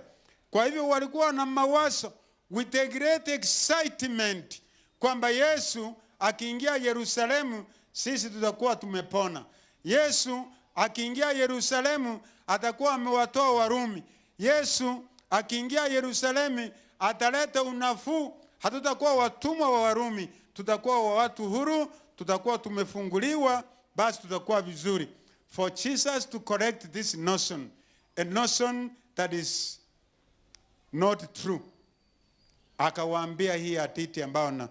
[SPEAKER 11] Kwa hivyo walikuwa na mawazo with a great excitement kwamba Yesu akiingia Yerusalemu sisi tutakuwa tumepona. Yesu akiingia Yerusalemu atakuwa amewatoa Warumi. Yesu akiingia Yerusalemu ataleta unafuu, hatutakuwa watumwa wa Warumi, tutakuwa wa watu huru, tutakuwa tumefunguliwa, basi tutakuwa vizuri. For Jesus to correct this notion, a notion that is not true, akawaambia hii hadithi ambayo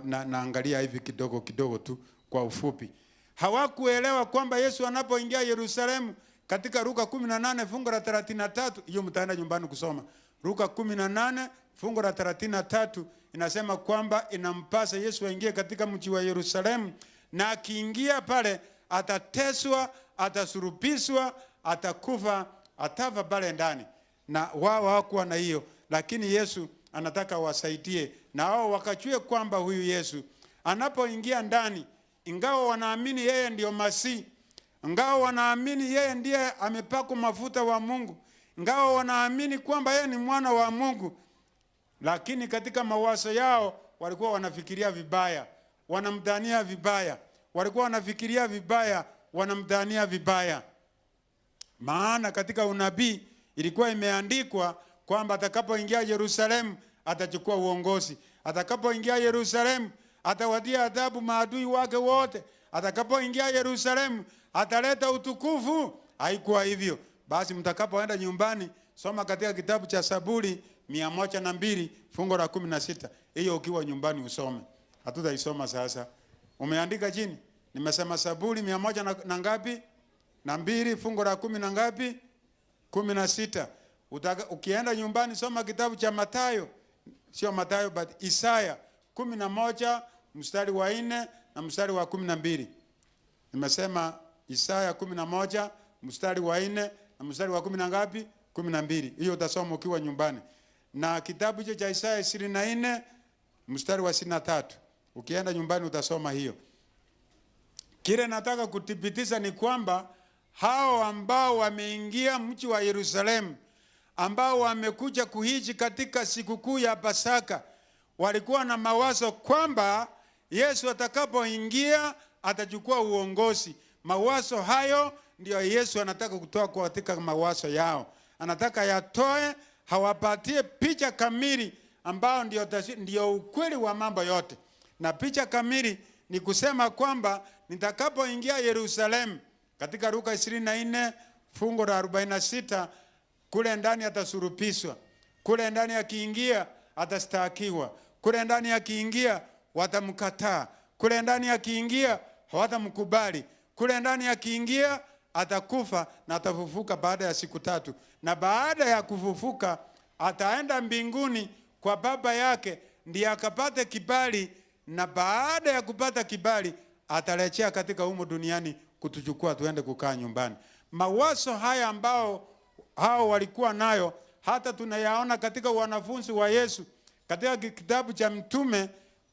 [SPEAKER 11] naangalia hivi kidogo kidogo tu kwa ufupi. Hawakuelewa kwamba Yesu anapoingia Yerusalemu katika Luka 18 fungu la 33, hiyo mtaenda nyumbani kusoma. Luka 18 fungu la 33 inasema kwamba inampasa Yesu aingie katika mji wa Yerusalemu, na akiingia pale atateswa, atasurubishwa, atakufa, atafa pale ndani. Na wao hawakuwa na hiyo, lakini Yesu anataka wasaidie na wao wakajue kwamba huyu Yesu anapoingia ndani, ingawa wanaamini yeye ndiyo Masihi, ingawa wanaamini yeye ndiye amepakwa mafuta wa Mungu, ingawa wanaamini kwamba yeye ni mwana wa Mungu, lakini katika mawazo yao walikuwa wanafikiria vibaya, wanamdhania vibaya, walikuwa wanafikiria vibaya, wanamdhania vibaya. Maana katika unabii ilikuwa imeandikwa kwamba atakapoingia Yerusalemu atachukua uongozi, atakapoingia Yerusalemu atawatia adhabu maadui wake wote, atakapoingia Yerusalemu ataleta utukufu. Haikuwa hivyo. Basi mtakapoenda nyumbani, soma katika kitabu cha Zaburi 102 fungu la 16. Hiyo ukiwa nyumbani usome. Hatutaisoma sasa. Umeandika chini? Nimesema Zaburi 100 na ngapi? Na 2 fungu la 10 na ngapi? 16. Ukienda nyumbani soma kitabu cha Mathayo, sio Mathayo but Isaya 11 mstari wa 4 na mstari wa 12. Nimesema Isaya 11 mstari wa 4 na mstari wa 10 na ngapi? 12. Hiyo utasoma ukiwa nyumbani. Na kitabu hicho cha Isaya 24 mstari wa 23. Ukienda nyumbani utasoma hiyo. Kile nataka kuthibitisha ni kwamba hao ambao wameingia mji wa Yerusalemu, ambao wamekuja kuhiji katika sikukuu ya Pasaka, walikuwa na mawazo kwamba Yesu atakapoingia atachukua uongozi. Mawazo hayo ndiyo Yesu anataka kutoa katika mawazo yao. Anataka yatoe, hawapatie picha kamili ambao ndio ukweli wa mambo yote. Na picha kamili ni kusema kwamba nitakapoingia Yerusalemu, katika Luka 24 fungu la 46, kule ndani atasurupishwa, kule ndani akiingia atastakiwa, kule ndani akiingia watamkataa, kule ndani akiingia hawatamkubali, kule ndani akiingia atakufa na atafufuka baada ya siku 3. Na baada ya kufufuka ataenda mbinguni kwa Baba yake ndiye akapate kibali, na baada ya kupata kibali atarejea katika humu duniani kutuchukua tuende kukaa nyumbani. Mawazo haya ambao hao walikuwa nayo hata tunayaona katika wanafunzi wa Yesu. Katika kitabu cha Mtume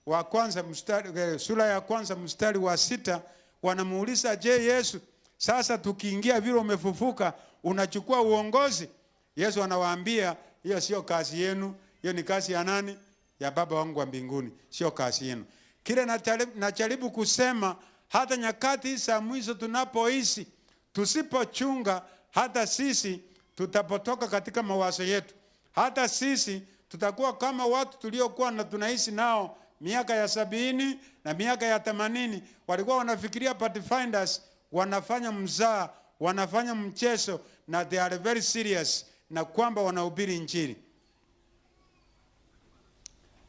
[SPEAKER 11] wa kwanza mstari, sura ya kwanza mstari wa 6, wanamuuliza, je, Yesu, sasa tukiingia vile umefufuka unachukua uongozi? Yesu anawaambia hiyo sio kazi yenu, hiyo ni kazi ya nani? Ya Baba wangu wa mbinguni, sio kazi yenu. Kile najaribu kusema, hata nyakati za mwisho tunapoishi, tusipochunga hata sisi tutapotoka katika mawazo yetu. Hata sisi tutakuwa kama watu tuliokuwa na tunaishi nao miaka ya 70 na miaka ya 80. Walikuwa wanafikiria Pathfinders wanafanya mzaa, wanafanya mchezo, na they are very serious, na kwamba wanahubiri Injili.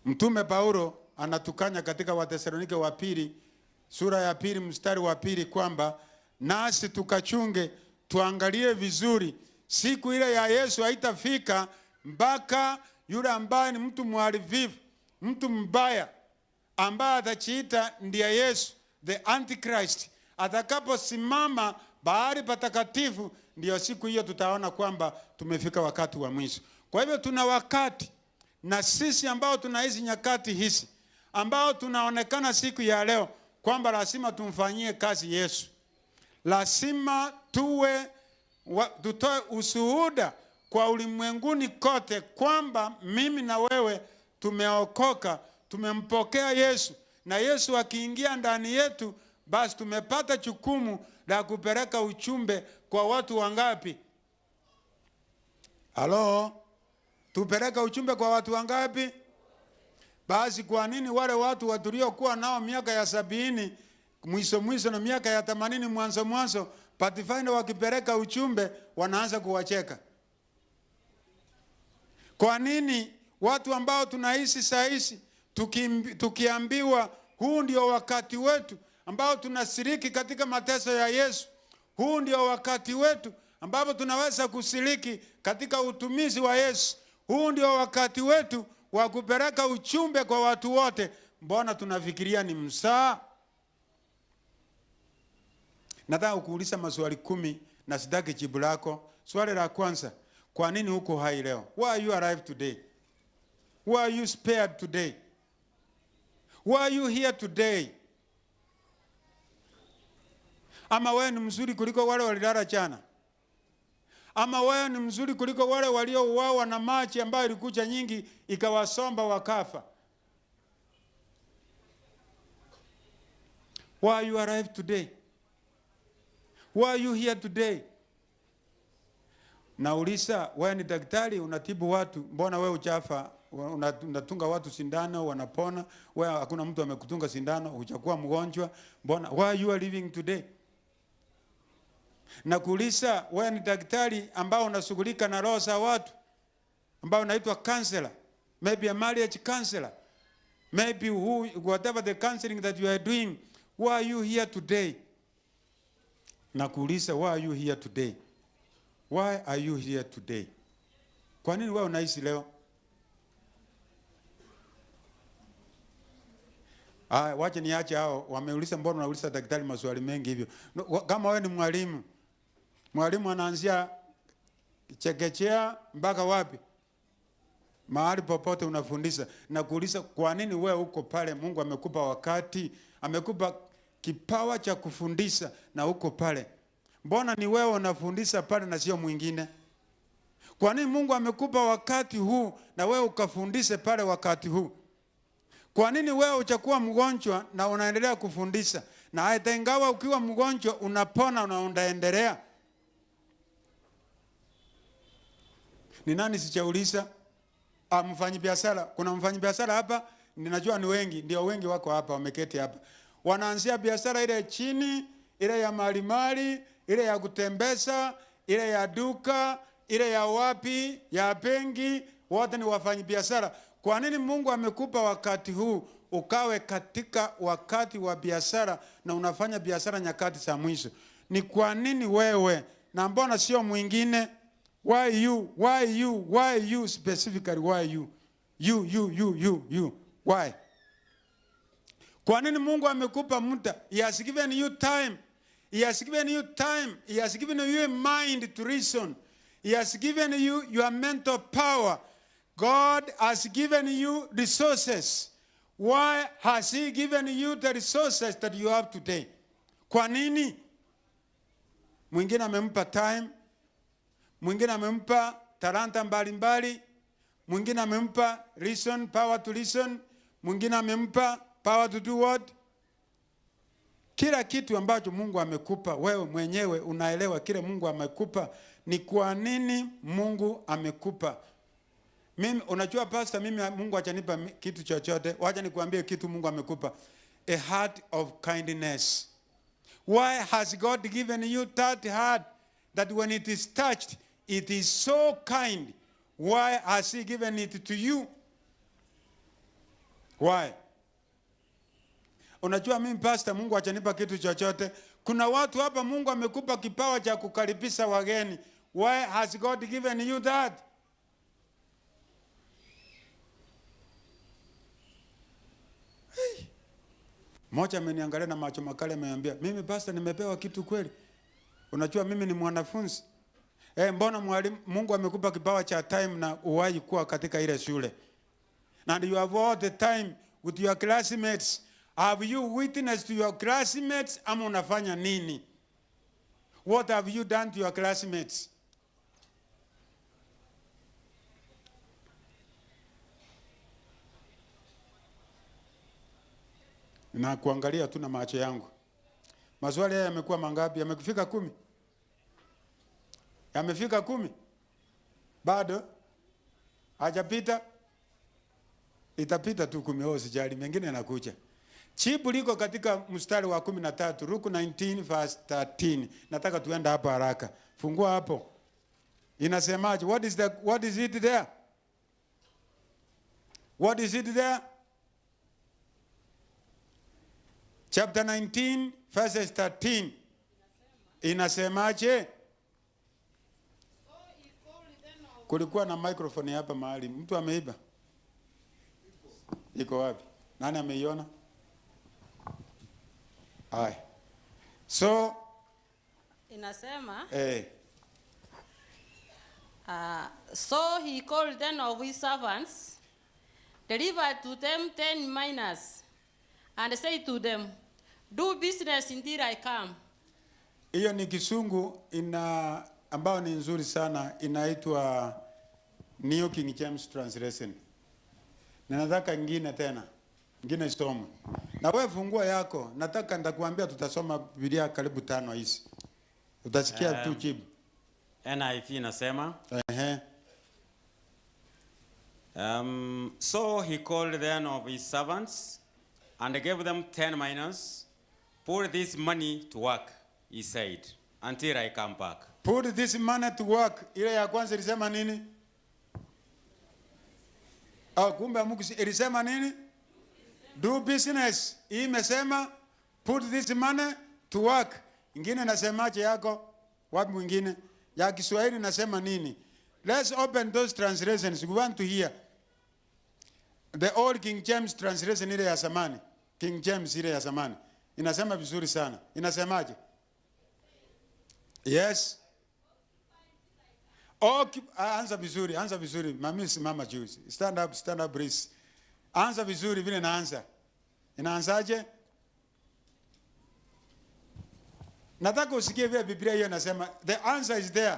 [SPEAKER 11] Mtume Paulo anatukanya katika Wathesalonike wa pili sura ya 2 mstari wa 2 kwamba nasi tukachunge, tuangalie vizuri, siku ile ya Yesu haitafika mpaka yule ambaye ni mtu mharibifu, mtu mbaya, ambaye atachiita ndiye Yesu, the Antichrist, atakaposimama bahari patakatifu, ndiyo siku hiyo tutaona kwamba tumefika wakati wa mwisho. Kwa hivyo tuna wakati, na sisi ambao tunaishi nyakati hizi, ambao tunaonekana siku ya leo kwamba lazima tumfanyie kazi Yesu, lazima tutoe ushuhuda kwa ulimwenguni kote kwamba mimi na wewe tumeokoka, tumempokea Yesu, na Yesu akiingia ndani yetu, basi tumepata jukumu la kupeleka ujumbe kwa watu wangapi? Halo? Tupeleka ujumbe kwa watu wangapi? Basi kwa nini wale watu tuliokuwa nao miaka ya 70 mwisho mwisho na miaka ya 80 mwanzo mwanzo, Pathfinder wakipeleka ujumbe wanaanza kuwacheka? Kwa nini watu ambao tunaishi saa hizi tukiambiwa huu ndio wakati wetu ambao tunashiriki katika mateso ya Yesu, huu ndio wakati wetu ambapo tunaweza kushiriki katika utumizi wa Yesu, huu ndio wakati wetu wa kupeleka ujumbe kwa watu wote, mbona tunafikiria ni msaa? Nataka kukuuliza maswali 10 na sitaki jibu lako. Swali la kwanza, kwa nini uko hai leo? Why are you alive today? Why are you spared today? Why are you here today? Ama wewe ni mzuri kuliko wale walilala jana? Ama wewe ni mzuri kuliko wale waliouawa na maji ambayo ilikuja nyingi ikawasomba wakafa? Why are you alive today? Why are you here today? Nauliza, wewe ni daktari unatibu watu, mbona wewe hujafa? Unatunga watu sindano wanapona, wewe hakuna mtu amekutunga sindano, hujakuwa mgonjwa, mbona why you are living today? Nakuuliza, wewe ni daktari ambao unashughulika na roho za watu, ambao unaitwa counselor, maybe a marriage counselor, maybe who, whatever the counseling that you are doing, why are you here today? Nakuuliza, why are you here today? Why are you here today? Kwa nini wewe unaishi leo? Wacha niache hao wameuliza, mbona unauliza daktari maswali mengi hivyo? No, kama wewe ni mwalimu, mwalimu anaanzia chekechea mpaka wapi? Mahali popote unafundisha. Na kuuliza, kwa nini wewe uko pale? Mungu amekupa wakati, amekupa kipawa cha kufundisha na uko pale. Mbona ni wewe unafundisha pale na sio mwingine? Kwa nini Mungu amekupa wakati huu na wewe ukafundishe pale wakati huu? Kwa nini wewe hujakuwa mgonjwa na unaendelea kufundisha? Na hata ingawa ukiwa mgonjwa unapona na unaendelea. Ni nani sijauliza? Mfanyibiashara. Kuna mfanyibiashara hapa? Ninajua ni wengi, ndio wengi wako hapa wameketi hapa. Wanaanzia biashara ile chini, ile ya malimali, ile ya kutembeza, ile ya duka, ile ya wapi, ya benki, wote ni wafanyibiashara. Kwa nini Mungu amekupa wakati huu ukawe katika wakati wa biashara na unafanya biashara nyakati za mwisho? Ni kwa nini wewe na mbona sio mwingine? Why you? Why you? Why you specifically? Why you? You, you, you, you, you. Why? Kwa nini Mungu amekupa muda? He has given you time. He has given you time. He has given you a mind to reason. He has given you your mental power. God has given you resources. Why has he given you the resources that you have today? Kwa nini? Mwingine amempa time, mwingine amempa talanta mbalimbali, mwingine amempa reason, power to reason, mwingine amempa power to do what? Kila kitu ambacho Mungu amekupa wewe mwenyewe unaelewa kile Mungu amekupa. Ni kwa nini Mungu amekupa? Mimi, unajua pastor, mimi Mungu hajanipa kitu chochote. Wacha nikuambie kitu Mungu amekupa. A heart of kindness. Why has God given you that heart that when it is touched, it is so kind? Why has he given it to you? Why? Unajua mimi pastor, Mungu hajanipa kitu chochote. Kuna watu hapa Mungu amekupa kipawa cha kukaribisha wageni. Why has God given you that? Hey. Mmoja ameniangalia na macho makali ameniambia, mimi pastor nimepewa kitu kweli? Unajua mimi ni mwanafunzi. Mbona mwalimu Mungu amekupa kipawa cha time na uwahi kuwa katika ile shule? And you have all the time with your classmates. Have you witnessed to your classmates ama unafanya nini? What have you done to your classmates? Na kuangalia tu na macho yangu. Maswali haya yamekuwa mangapi? Yamefika 10? Yamefika 10? Bado? Hajapita? Itapita tu 10, usijali, mengine yanakuja. Jibu liko katika mstari wa 13, Luke 19 verse 13. Nataka tuende hapo haraka. Fungua hapo. Inasemaje? What is it there? What is it there? Chapter 19 verses 13. Inasemaje? Kulikuwa na microphone hapa mahali. Mtu ameiba? Iko wapi? Nani ameiona? Aye. So
[SPEAKER 1] inasema so he called 10 of his servants, delivered to them 10 minas, and said to them, do business until I come.
[SPEAKER 11] Hiyo ni Kisungu ina ambayo ni nzuri sana, inaitwa New King James Translation. Na nataka nyingine tena. Nyingine isome. Na wewe fungua yako. Nataka nitakuambia tutasoma Biblia karibu 5 hizi. Utasikia tu jibu.
[SPEAKER 15] NIV inasema. So he called then of his servants and gave them 10 minas. Put this money to work, he said, until I come back.
[SPEAKER 11] Put this money to work. Ile ya kwanza ilisema nini? Ah, kumbe Mungu ilisema nini? Do business. Hii imesema put this money to work. Ingine nasemaje yako? Wapi mwingine? Ya Kiswahili nasema nini? Let's open those translations. We want to hear. The old King James translation ile ya zamani. King James ile ya zamani. Inasema vizuri sana. Inasemaje? Yes. Okay, anza vizuri, anza vizuri. Mami simama juu. Stand up please. Anza vizuri vile naanza. Inaanzaje? Nataka usikie vile Biblia hiyo inasema. The answer is there.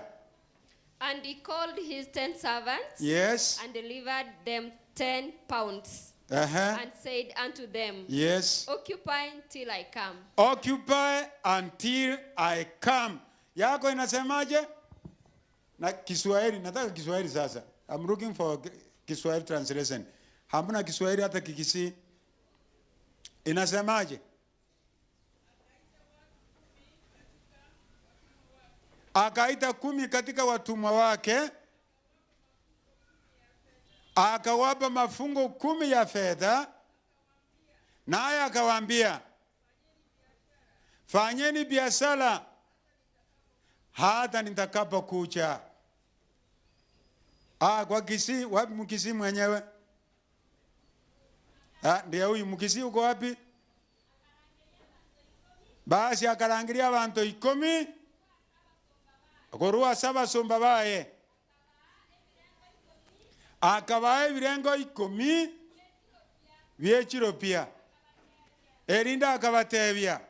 [SPEAKER 16] And he called his 10 servants.
[SPEAKER 11] Yes.
[SPEAKER 16] And delivered them 10 pounds. And said unto them.
[SPEAKER 11] Yes.
[SPEAKER 16] Occupy till I come.
[SPEAKER 11] Occupy until I come. Yako inasemaje? Na Kiswahili, nataka Kiswahili sasa. I'm looking for Kiswahili translation. Hamna Kiswahili hata Kikisii. Inasemaje? Akaita 10 katika watumwa wake, akawapa mafungo 10 ya fedha, naye akawaambia, fanyeni biashara hata nitakapokuja. Ah, kwa Kisii, wapi Mkisii mwenyewe? Ah, ndiye huyu Mkisii uko wapi? Basi akarangiria bantu 10 korwa saba somba baye. Akabaye birengo 10 by'Ethiopia. Erinda akabatebia,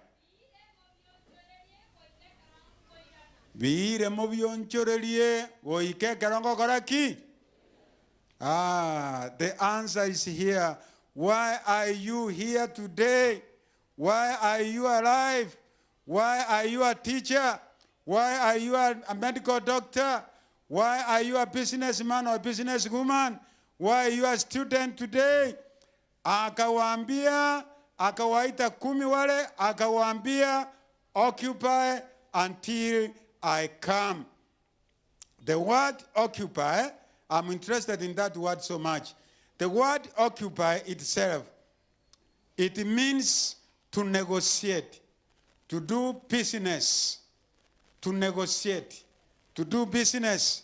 [SPEAKER 11] biire mu byonchorerie goike kerongo koraki. Ah, the answer is here. Why are you here today? Why are you alive? Why are you a teacher? Why are you a medical doctor? Why are you a businessman or businesswoman? Why are you a student today? Akawaambia, akawaita 10 wale, akawaambia, occupy until I come. The word occupy, I'm interested in that word so much. The word occupy itself, it means to negotiate, to do business, to negotiate, to do business.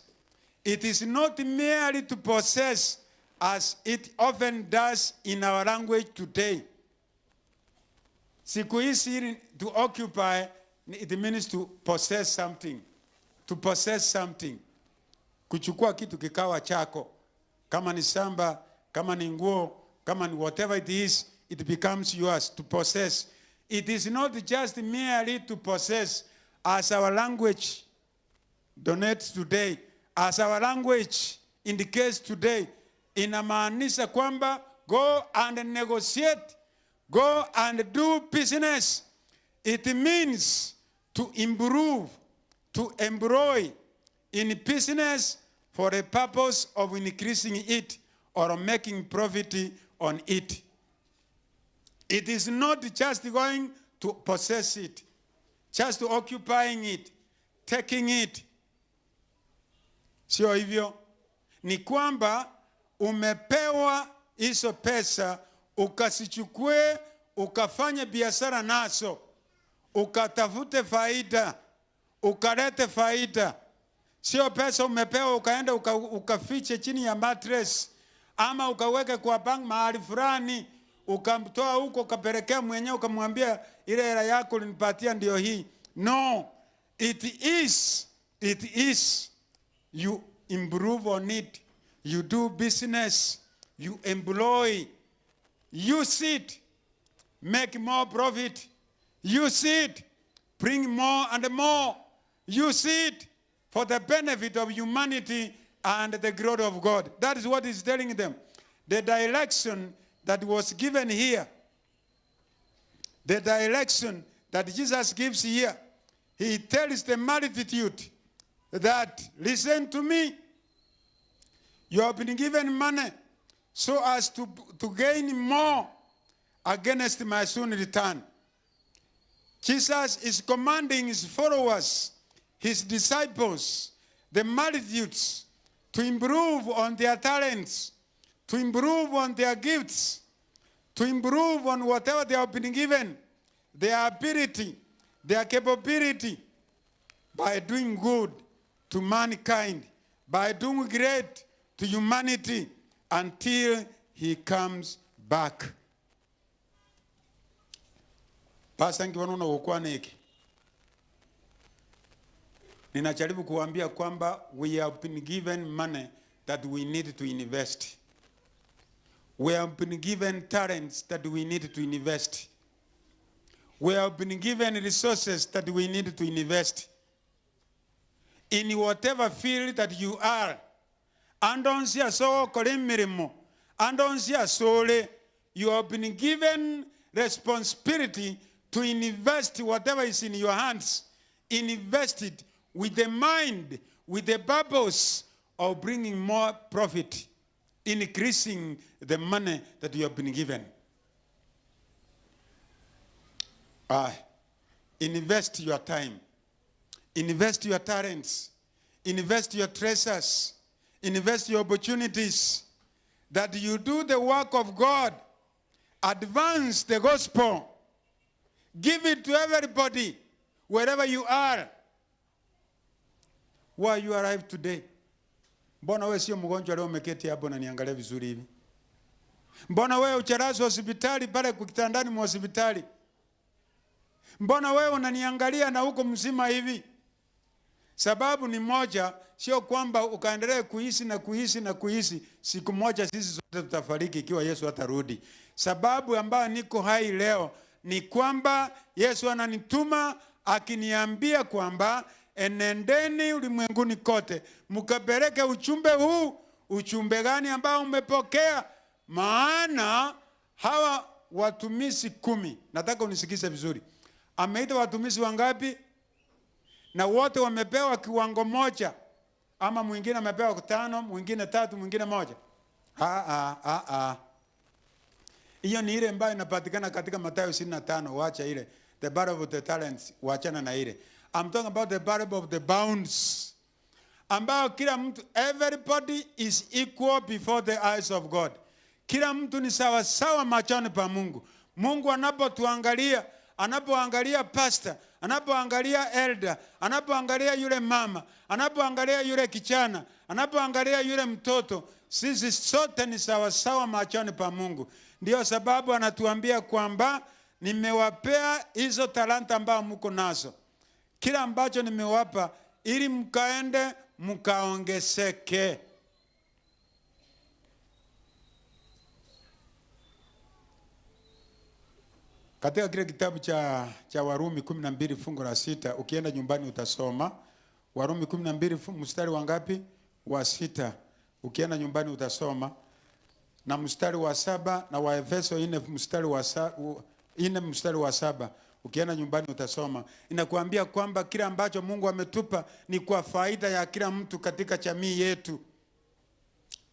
[SPEAKER 11] It is not merely to possess as it often does in our language today. Siku hizi to occupy, it means to possess something. To possess something. Kuchukua kitu kikawa chako. Kama ni shamba, kama ni nguo, kama ni whatever it is, it becomes yours to possess. It is not just merely to possess as our language donates today, as our language indicates today. Inamaanisha kwamba go and negotiate, go and do business. It means to improve, to employ in business for the purpose of increasing it or making profit on it. It is not just going to possess it, just occupying it, taking it. Sio hivyo. Ni kwamba umepewa hizo pesa ukasichukue ukafanye biashara nazo, ukatafute faida, ukalete faida. Sio pesa umepewa ukaenda ukafiche chini ya mattress ama ukaweke kwa bank mahali fulani, ukamtoa huko ukapelekea mwenyewe ukamwambia ile hela yako ulinipatia ndio hii. No, it is you improve on it, you do business, you employ, use it, make more profit, use it, bring more and more, use it for the benefit of humanity and the glory of God. That is what he's telling them. The direction that was given here, the direction that Jesus gives here, he tells the multitude that, listen to me, you have been given money so as to gain more against my soon return. Jesus is commanding his followers, his disciples, the multitudes, to improve on their talents, to improve on their gifts, to improve on whatever they have been given, their ability, their capability, by doing good to mankind, by doing great to humanity until he comes back. Pastor, nkiona unagokwana hiki. Ninajaribu kuambia kwamba we have been given money that we need to invest. We have been given talents that we need to invest. We have been given resources that we need to invest. In whatever field that you are. Andonsia so mirimo. Andonsia sole. You have been given responsibility to invest whatever is in your hands. Invest it with the mind, with the purpose of bringing more profit, increasing the money that you have been given. Invest your time, invest your talents, invest your treasures, invest your opportunities, that you do the work of God, advance the gospel, give it to everybody, wherever you are. Why you arrived today? Mbona wewe sio mgonjwa leo umeketi hapo na niangalia vizuri hivi? Mbona wewe hujalazwa hospitali pale kitandani mwa hospitali? Mbona wewe unaniangalia na huko mzima hivi? Sababu ni moja, sio kwamba ukaendelee kuishi na kuishi na kuishi. Siku moja sisi sote tutafariki ikiwa Yesu atarudi. Sababu ambayo niko hai leo ni kwamba Yesu ananituma akiniambia kwamba enendeni ulimwenguni kote mkapeleke ujumbe huu. Ujumbe gani ambao umepokea? Maana hawa watumishi 10, nataka unisikize vizuri. Ameita watumishi wangapi? Na wote wamepewa kiwango moja, ama mwingine amepewa 5, mwingine 3, mwingine 1. Hiyo ni ile ambayo inapatikana katika Mathayo 25. Wacha ile the parable of the talents, wachana na ile. I'm talking about the parable of the pounds, ambayo kila mtu, everybody is equal before the eyes of God. Kila mtu ni sawa sawa machoni pa Mungu. Mungu anapotuangalia, anapoangalia pastor, anapoangalia elder, anapoangalia yule mama, anapoangalia yule kijana, anapoangalia yule mtoto, sisi sote ni sawasawa machoni pa Mungu. Ndiyo sababu anatuambia kwamba nimewapea hizo talanta ambayo mko nazo, kila ambacho nimewapa, ili mkaende mkaongezeke. Katika kile kitabu cha Warumi 12 fungu la 6, ukienda nyumbani utasoma Warumi 12 mstari wa ngapi? Wa 6. Ukienda nyumbani utasoma na mstari wa 7, na wa Efeso 4 mstari wa 4 mstari wa 7. Ukienda nyumbani utasoma. Inakuambia kwamba kila ambacho Mungu ametupa ni kwa faida ya kila mtu katika jamii yetu.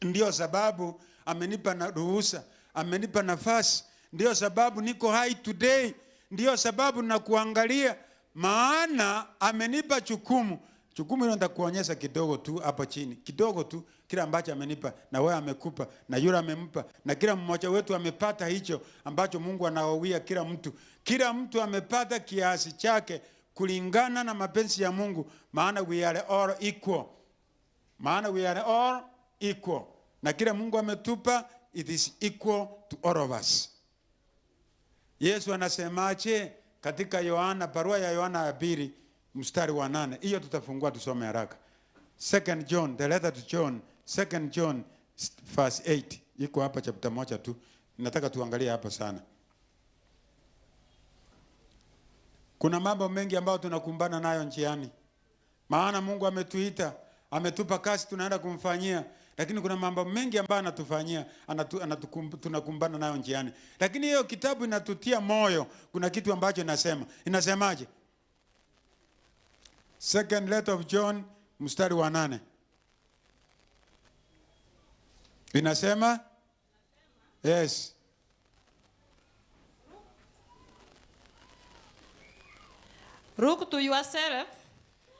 [SPEAKER 11] Ndiyo sababu amenipa na ruhusa, amenipa nafasi. Ndiyo sababu niko hai today. Ndiyo sababu nakuangalia, maana amenipa jukumu. Jukumu hilo nitakuonyesha kidogo tu hapo chini. Kidogo tu kila ambacho amenipa, na wewe amekupa, na yule amempa, na kila mmoja wetu amepata hicho ambacho Mungu anawawia kila mtu. Kila mtu amepata kiasi chake kulingana na mapenzi ya Mungu, maana we are all equal. Maana we are all equal. Na kila Mungu ametupa, it is equal to all of us. Yesu anasemaje katika Yohana, barua ya Yohana ya 2 mstari wa 8. Hiyo tutafungua tusome haraka. 2 John, the letter to John, 2 John verse 8. Iko hapa chapter 1 tu. Nataka tuangalie hapa sana. Kuna mambo mengi ambayo tunakumbana nayo njiani. Maana Mungu ametuita, ametupa kazi tunaenda kumfanyia, lakini kuna mambo mengi ambayo anatufanyia, tunakumbana nayo njiani. Lakini hiyo kitabu inatutia moyo. Kuna kitu ambacho inasema. Inasemaje? Second letter of John mstari wa 8. Inasema? Yes.
[SPEAKER 1] Look to yourself.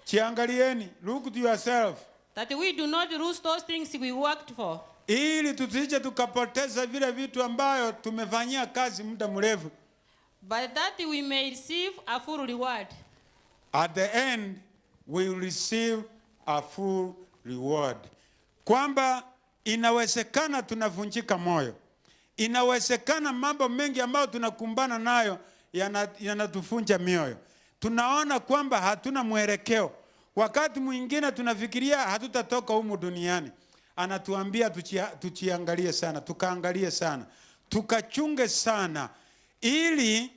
[SPEAKER 11] Chiangalieni, look to yourself.
[SPEAKER 1] That we do not lose those things we worked for.
[SPEAKER 11] Ili tusije tukapoteza vile vitu ambayo tumefanyia kazi muda mrefu.
[SPEAKER 1] But that we may receive a full reward.
[SPEAKER 11] At the end we will receive a full reward. Kwamba inawezekana tunavunjika moyo. Inawezekana mambo mengi ambayo tunakumbana nayo yanatufunja mioyo. Tunaona kwamba hatuna mwelekeo. Wakati mwingine tunafikiria hatutatoka humu duniani. Anatuambia tuchiangalie sana, tukaangalie sana, tukachunge sana, ili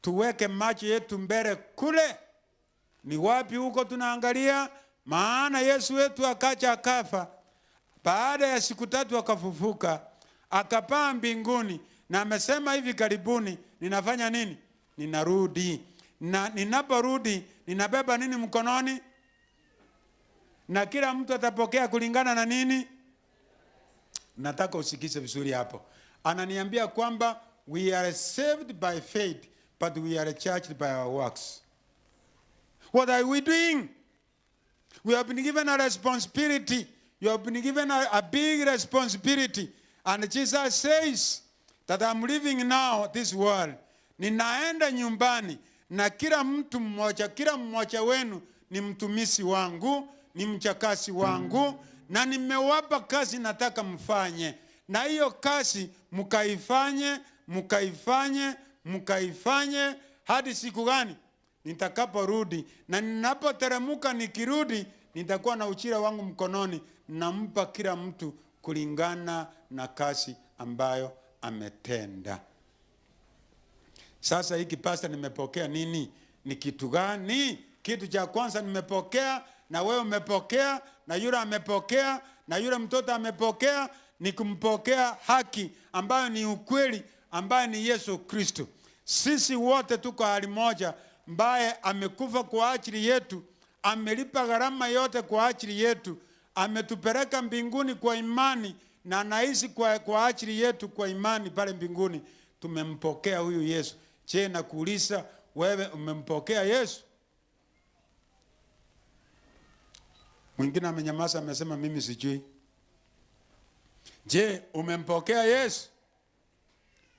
[SPEAKER 11] tuweke macho yetu mbele kule. Ni wapi huko tunaangalia? Maana Yesu wetu akacha akafa, baada ya siku 3 akafufuka, akapaa mbinguni, na amesema hivi karibuni ninafanya nini? Ninarudi. Na ninaporudi ninabeba nini mkononi? Na kila mtu atapokea kulingana na nini? Nataka usikize vizuri hapo. Ananiambia kwamba we are saved by faith, but we are judged by our works. What are we doing? We have been given a responsibility. You have been given a big responsibility. And Jesus says that I'm leaving now this world. Ninaenda nyumbani, na kila mtu mmoja, kila mmoja wenu ni mtumishi wangu, ni mchakasi wangu, na nimewapa kazi nataka mfanye. Na hiyo kazi mkaifanye, mkaifanye, mkaifanye hadi siku gani? Nitakaporudi. Na ninapoteremka nikirudi, nitakuwa na uchira wangu mkononi, nampa kila mtu kulingana na kazi ambayo ametenda. Sasa hiki pastor nimepokea nini? Ni kitu gani? Kitu cha kwanza nimepokea, na wewe umepokea, na yule amepokea, na yule mtoto amepokea, ni kumpokea haki ambayo ni ukweli, ambayo ni Yesu Kristo. Sisi wote tuko hali moja, ambaye amekufa kwa ajili yetu, amelipa gharama yote kwa ajili yetu, ametupeleka mbinguni kwa imani, na anaishi kwa ajili yetu kwa imani pale mbinguni. Tumempokea huyu Yesu. Je, nakuuliza wewe umempokea Yesu? Mwingine amenyamaza amesema mimi sijui. Je, umempokea Yesu?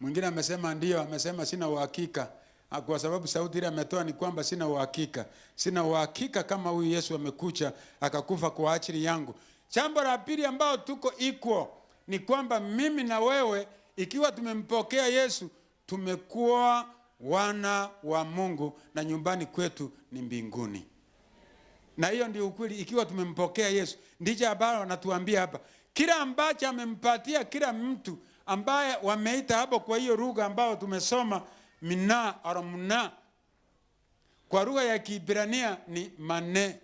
[SPEAKER 11] Mwingine amesema ndio, amesema sina uhakika. Kwa sababu sauti ile ametoa ni kwamba sina uhakika. Sina uhakika kama huyu Yesu amekuja akakufa kwa ajili yangu. Jambo la pili ambao tuko equal ni kwamba mimi na wewe ikiwa tumempokea Yesu tumekuwa wana wa Mungu na nyumbani kwetu ni mbinguni. Na hiyo ndio ukweli ikiwa tumempokea Yesu. Ndicho ambalo anatuambia hapa. Kila ambacho amempatia kila mtu ambaye wameita hapo kwa hiyo lugha ambayo tumesoma mina aramuna, kwa lugha ya Kiebrania ni mane.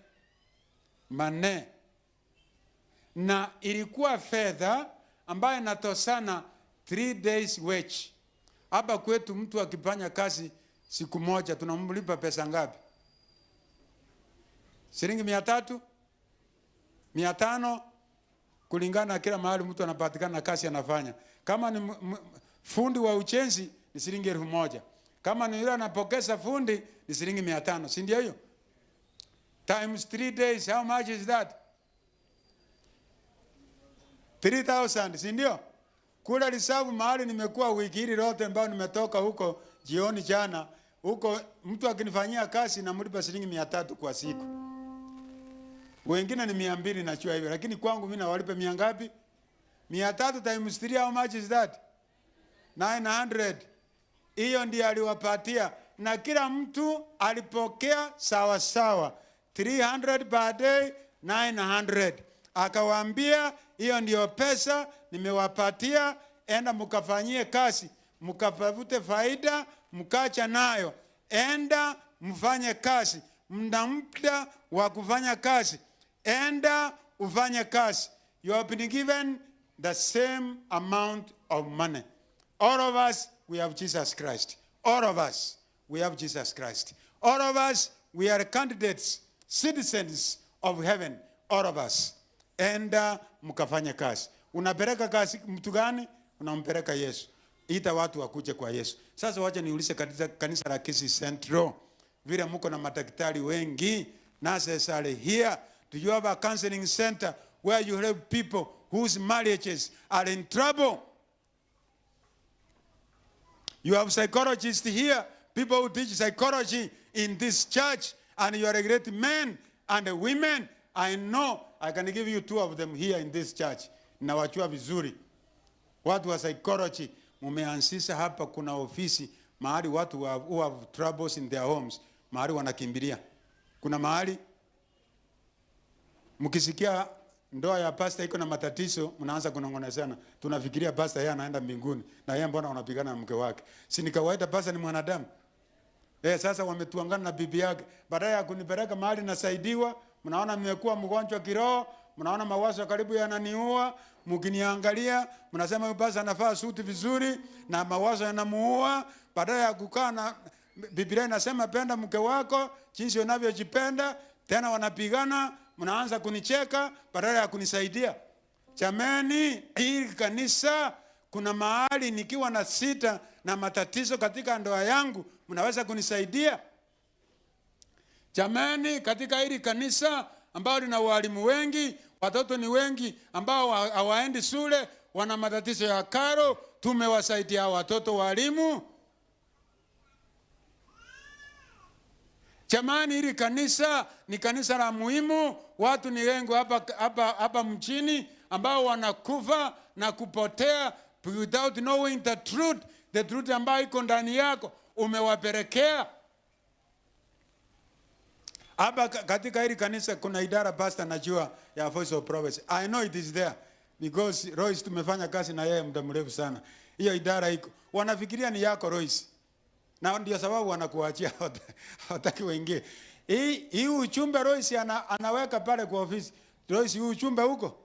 [SPEAKER 11] Mane. Na ilikuwa fedha ambayo inatosana 3 days wage. Hapa kwetu mtu akifanya kazi siku moja tunamlipa pesa ngapi? Shilingi 300? 500, kulingana na kila mahali mtu anapatikana na kazi anafanya. Kama ni fundi wa ujenzi ni shilingi 1000. Kama ni yule anapokeza fundi ni shilingi 500, si ndio hiyo? Times 3 days, how much is that? 3000, si ndio? Kula lisabu mahali nimekuwa wiki hili lote ambao nimetoka huko jioni jana, huko mtu akinifanyia kazi namlipa shilingi 300 kwa siku. Wengine ni 200 najua hivyo, lakini kwangu mimi nawalipa 100 ngapi? 300 times 3, how much is that? 900. Hiyo ndiyo aliwapatia, na kila mtu alipokea sawa sawa. 300 per day, 900. Akawaambia hiyo ndiyo pesa nimewapatia, enda mkafanyie kazi, mkavute faida, mkacha nayo. Enda mfanye kazi, mna muda wa kufanya kazi. Enda ufanye kazi. You have been given the same amount of money. All of us, we have Jesus Christ. All of us, we have Jesus Christ. All of us, we are candidates, citizens of heaven. All of us. Enda mkafanye kazi. Unapeleka kazi mtu gani? Unampeleka Yesu. Ita watu wakuje kwa Yesu. Sasa wacha niulize kanisa la Kisii Central. Vile mko na madaktari wengi, nurses are here. Do you have a counseling center where you help people whose marriages are in trouble? You have psychologists here, people who teach psychology in this church, and you are a great men and women. I know I can give you 2 of them here in this church. Nawajua vizuri. Watu wa psychology, mumeanzisha hapa, kuna ofisi mahali watu who have troubles in their homes, mahali wanakimbilia. Kuna mahali mkisikia ndoa ya pastor iko na matatizo, mnaanza kunongonezana. Tunafikiria pastor yeye anaenda mbinguni na yeye mbona anapigana na mke wake? Si ni kawaida, pastor ni mwanadamu. Sasa wametuangana na bibi yake. Baadaye ya kunipeleka mahali nasaidiwa, mnaona nimekuwa mgonjwa kiroho, mnaona mawazo karibu yananiua, mkiniangalia mnasema huyu pastor anavaa suti vizuri na mawazo yanamuua. Baadaye ya kukaa na Biblia inasema penda mke wako jinsi unavyojipenda, tena wanapigana, mnaanza kunicheka badala ya kunisaidia. Jamani, hii kanisa kuna mahali nikiwa na sita na matatizo katika ndoa yangu, mnaweza kunisaidia? Jamani, katika hili kanisa ambao lina walimu wengi, watoto ni wengi ambao hawaendi shule, wana matatizo ya karo, tumewasaidia watoto walimu. Jamani, hili kanisa ni kanisa la muhimu. Watu ni wengi hapa mjini ambao wanakufa na kupotea without knowing the truth. The truth ambayo iko ndani yako umewapelekea. Hapa katika hili kanisa kuna idara, pastor, najua ya Voice of Prophecy. I know it is there because Royce tumefanya kazi na yeye muda mrefu sana. Hiyo idara iko. Wanafikiria ni yako Royce. Na ndio sababu wanakuachia, hawataki waingie. Hii uchumbe Royce anaweka pale kwa ofisi. Royce, hii uchumbe huko.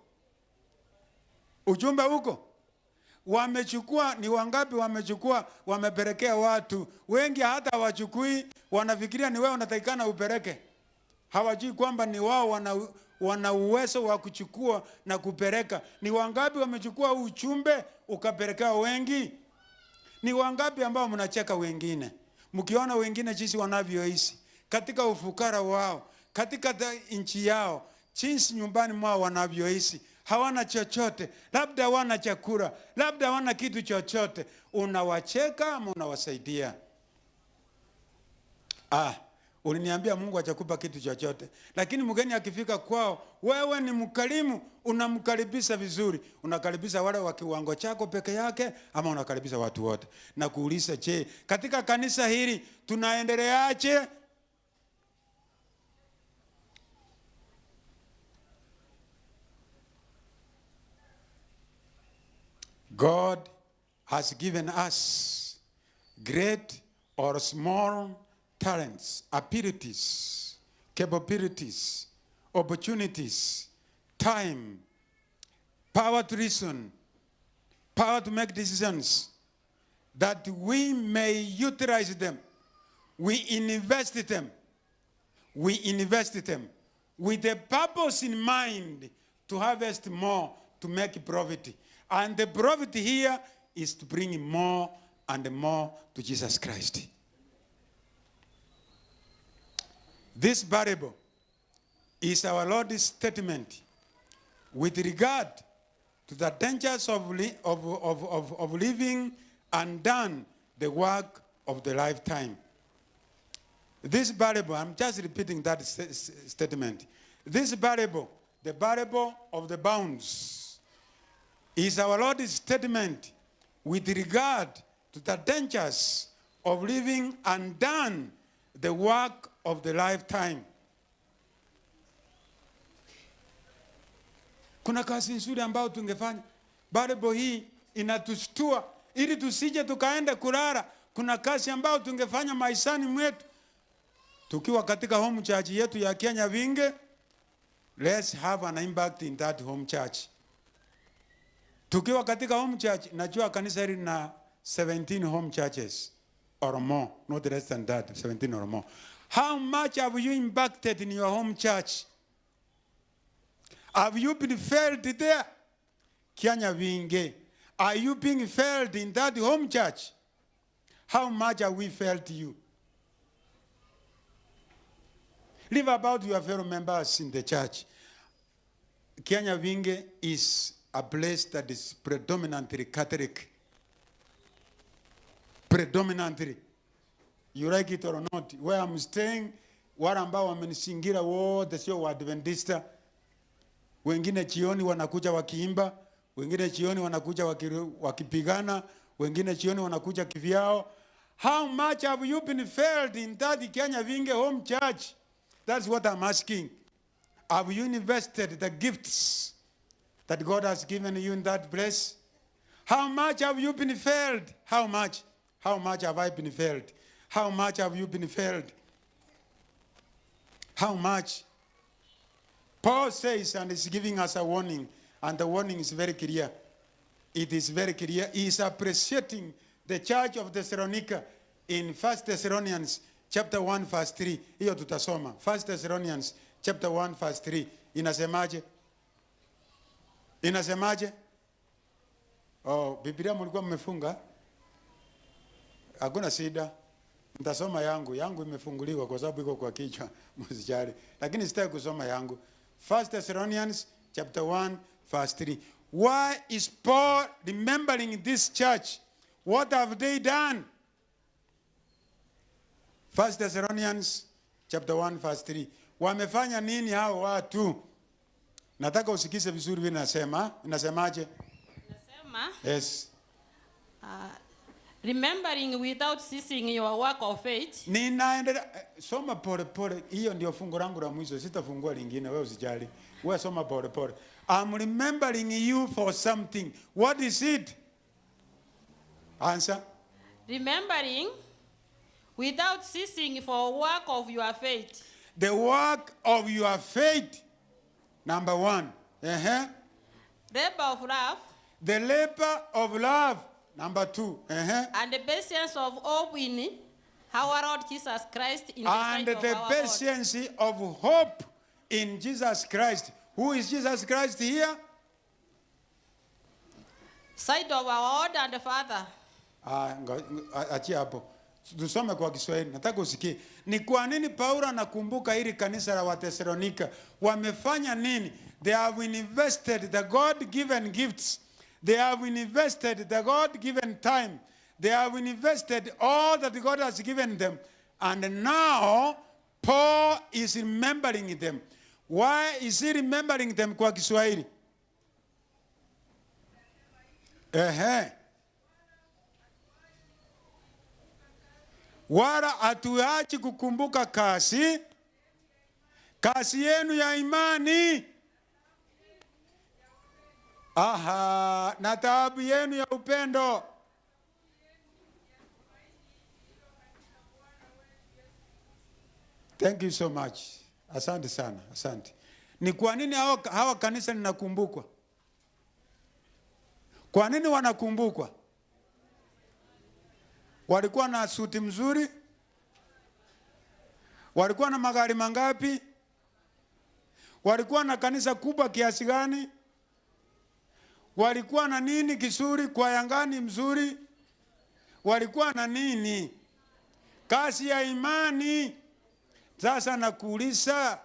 [SPEAKER 11] Uchumbe huko. Wamechukua, ni wangapi wamechukua, wamepelekea watu. Wengi hata hawachukui, wanafikiria ni wewe unatakikana upeleke. Hawajui kwamba ni wao wana uwezo wa kuchukua na kupeleka. Ni wangapi wamechukua uchumbe ukapelekea wengi? Ni wangapi ambao mnacheka wengine? Mkiona wengine jinsi wanavyoishi katika ufukara wao, katika nchi yao, jinsi nyumbani mwao wanavyoishi. hawana chochote, labda hawana chakula, labda hawana kitu chochote. Unawacheka ama unawasaidia? Ah, uliniambia Mungu hajakupa kitu chochote, lakini mgeni akifika kwao, wewe ni mkarimu, unamkaribisha vizuri. Unakaribisha wale wa kiwango chako peke yake ama unakaribisha watu wote? Na kuuliza, je, katika kanisa hili tunaendeleaje? God has given us great or small talents, abilities, capabilities, opportunities, time, power to reason, power to make decisions, that we may utilize them. We invest them. We invest them with the purpose in mind to harvest more, to make profit. And the profit here is to bring more and more to Jesus Christ. This parable is our Lord's statement with regard to the dangers of living undone the work of the lifetime. This parable, I'm just repeating that statement. This parable, the parable of the bounds, is our Lord's statement with regard to the dangers of living undone the work of the lifetime. Kuna kazi nzuri ambayo tungefanya. Parable hii inatustua ili tusije tukaenda kulala. Kuna kazi ambayo tungefanya maishani mwetu tukiwa katika home church yetu ya Kenya Winge. Let's have an impact in that home church. Tukiwa katika home church, najua kanisa hili na 17 home churches or more, not less than that, 17 or more. How much have you impacted in your home church? Have you been failed there? Kenya Winge, are you being failed in that home church? How much have we failed you? Leave about your fellow members in the church. Kenya Winge is a place that is predominantly Catholic. Predominantly. You like it or not. Where I'm staying, wale ambao wamenisingira wote sio Waadventista. Wengine jioni wanakuja wakiimba, wengine jioni wanakuja wakipigana, wengine jioni wanakuja kivyao. How much have you been failed in that Kenya Winge home church? That's what I'm asking. Have you invested the gifts that God has given you in that place? How much have you been failed? How much? How much have I been failed? How much have you been failed? How much? Paul says, and is giving us a warning, and the warning is very clear. It is very clear. He is appreciating the church of Thessalonica in 1 Thessalonians chapter 1 verse 3. Hiyo tutasoma. 1 Thessalonians chapter 1 verse 3. Inasemaje? Inasemaje? Oh, Biblia mlikuwa mmefunga? Hakuna shida. Nitasoma yangu. Yangu imefunguliwa kwa sababu iko kwa kichwa, msijali. Lakini sitaki kusoma yangu. 1 Thessalonians chapter 1 verse 3. Why is Paul remembering this church? What have they done? 1 Thessalonians chapter 1 verse 3. Wamefanya nini hao watu? Nataka usikize vizuri vile nasema. Inasemaje?
[SPEAKER 1] Nasema.
[SPEAKER 11] Yes.
[SPEAKER 1] Remembering without ceasing your work of faith.
[SPEAKER 11] Ninaendelea soma pole pole. Hiyo ndio fungu langu la mwisho, sitafungua lingine, wewe usijali. Wewe soma pole pole. I'm remembering you for something. What is it? Answer.
[SPEAKER 1] Remembering without ceasing for work of your faith.
[SPEAKER 11] The work of your faith. Number one.
[SPEAKER 1] Labor of love.
[SPEAKER 11] The labor of love. Number two.
[SPEAKER 1] And the patience of hope in our Lord Jesus Christ in the
[SPEAKER 11] and
[SPEAKER 1] sight of
[SPEAKER 11] the
[SPEAKER 1] our Lord.
[SPEAKER 11] patience of hope in Jesus Christ. Who is Jesus Christ here?
[SPEAKER 1] Sight of our Lord and Father.
[SPEAKER 11] Achia hapo. Tusome kwa Kiswahili. Nataka usikie. Ni kwa nini Paulo anakumbuka hili kanisa la Wathesalonika? Wamefanya nini? They have invested the God-given gifts. They have invested the God-given time. They have invested all that God has given them. And now, Paul is remembering them. Why is he remembering them kwa Kiswahili? Ehe. Wala hatuachi kukumbuka kazi yenu ya imani. Aha, na taabu yenu ya upendo. Thank you so much. Asante sana, asante. Ni kwa nini hawa kanisa linakumbukwa? Kwa nini wanakumbukwa? Walikuwa na suti mzuri? Walikuwa na magari mangapi? Walikuwa na kanisa kubwa kiasi gani? Walikuwa na nini kizuri? Kwaya gani mzuri? Walikuwa na nini? Kazi ya imani. Sasa nakuuliza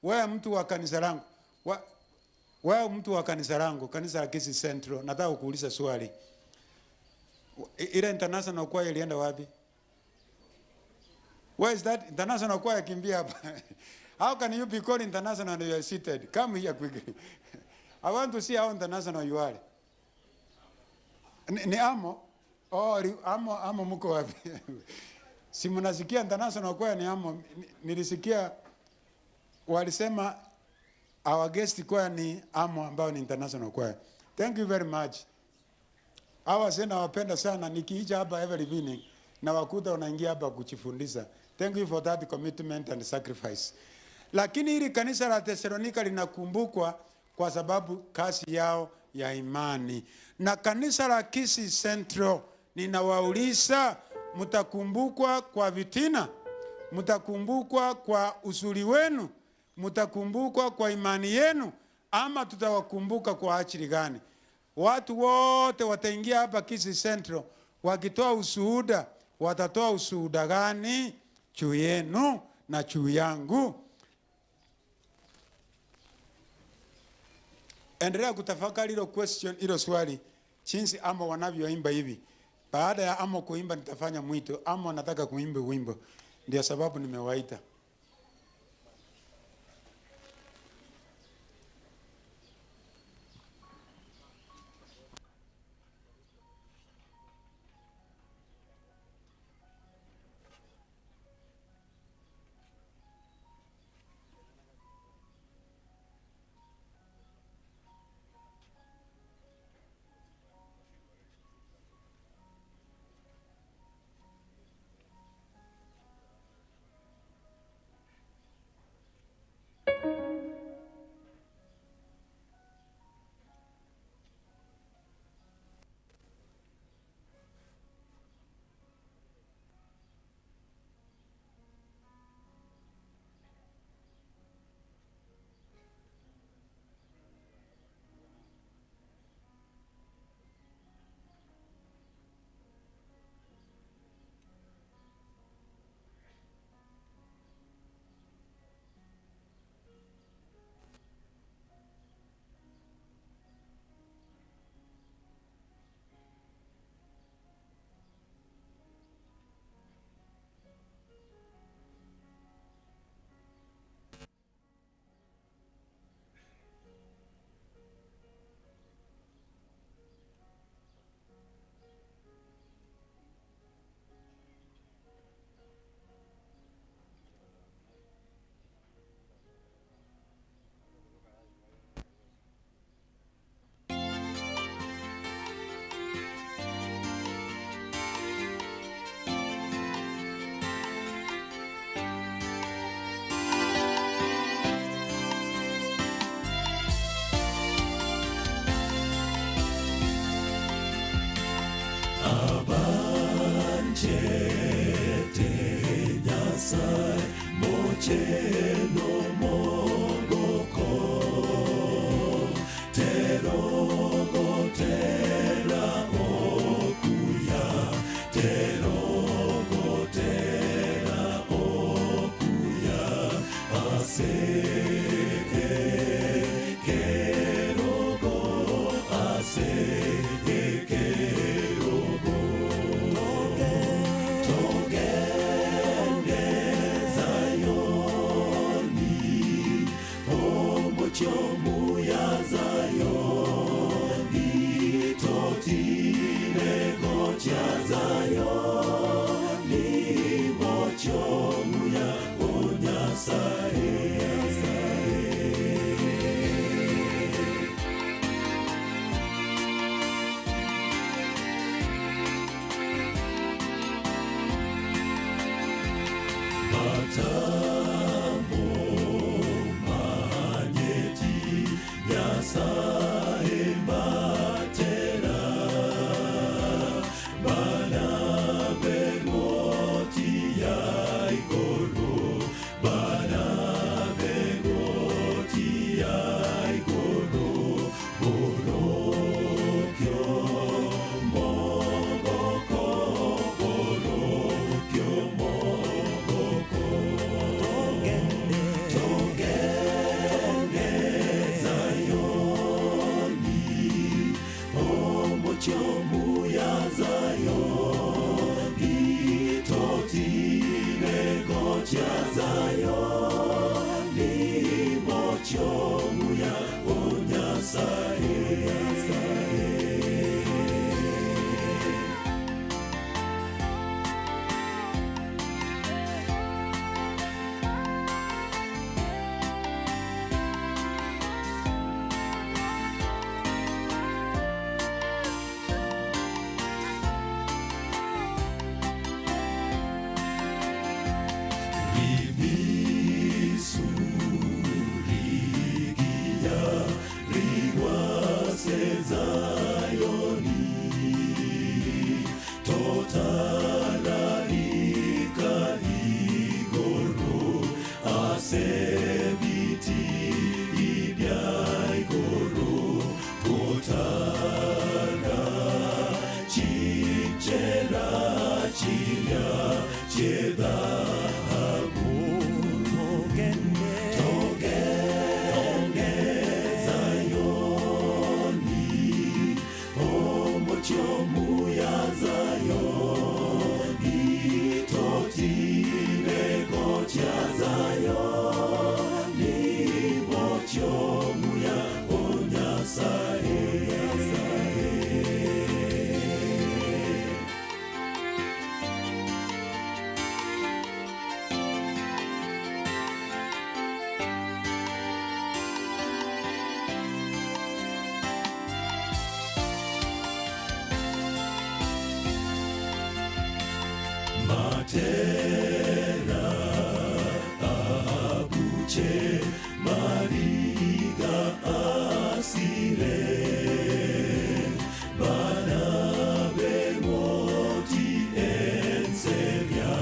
[SPEAKER 11] wewe mtu wa kanisa langu, wewe mtu wa kanisa langu, kanisa la Kisii Central, nataka kukuuliza swali. Ile international choir ilienda wapi? Where is that international choir? Kimbia hapa. How can you be called international and you are seated? Come here quickly. I want to see how international you are. Ni amo? Oh, amo mko wapi? Si mnasikia international choir ni amo? Nilisikia walisema our guest choir ni amo ambao ni international choir. Thank you very much. Hawa sasa nawapenda sana, nikiija hapa every evening na wakuta wanaingia hapa kujifundisha. Thank you for that commitment and sacrifice. Lakini hili kanisa la Thesalonika linakumbukwa kwa sababu kazi yao ya imani. Na kanisa la Kisii Central ninawauliza, mtakumbukwa kwa vitina? Mtakumbukwa kwa uzuri wenu? Mtakumbukwa kwa imani yenu? Ama tutawakumbuka kwa ajili gani? Watu wote wataingia hapa Kisii Central wakitoa ushuhuda, watatoa ushuhuda gani juu yenu na juu yangu? Endelea kutafakari hilo question, hilo swali, jinsi amo wanavyoimba hivi. Baada ya amo kuimba nitafanya mwito. Amo nataka kuimba wimbo, ndio sababu nimewaita.
[SPEAKER 14] Abanchete Nyasaye mocheno mogoko terogo tera okuya terogo tera okuya ase Omochomu ya Zayoni, totine gocha Zayoni, mochomu ya Onyasaye. Matambo manyeti Nyasaye matera, bana begoti ya igoro, bana begoti ya igoro, borokyo mogoko, borokyo mogoko. Togende Zayoni, omochomu ya Zayoni, totine gocha Zayoni, mochomu ya Onyasaye. Ribisu rigia rigwase Zayoni, totara ika igoro, asebiti ibya igoro, totara chichera chiria chedhahabu. Togende Zayoni, omochomu ya Zayoni, totine gocha Zayoni, mochomu ya Onyasaye. Matera abuche mariga asire, bana bemoti enseria,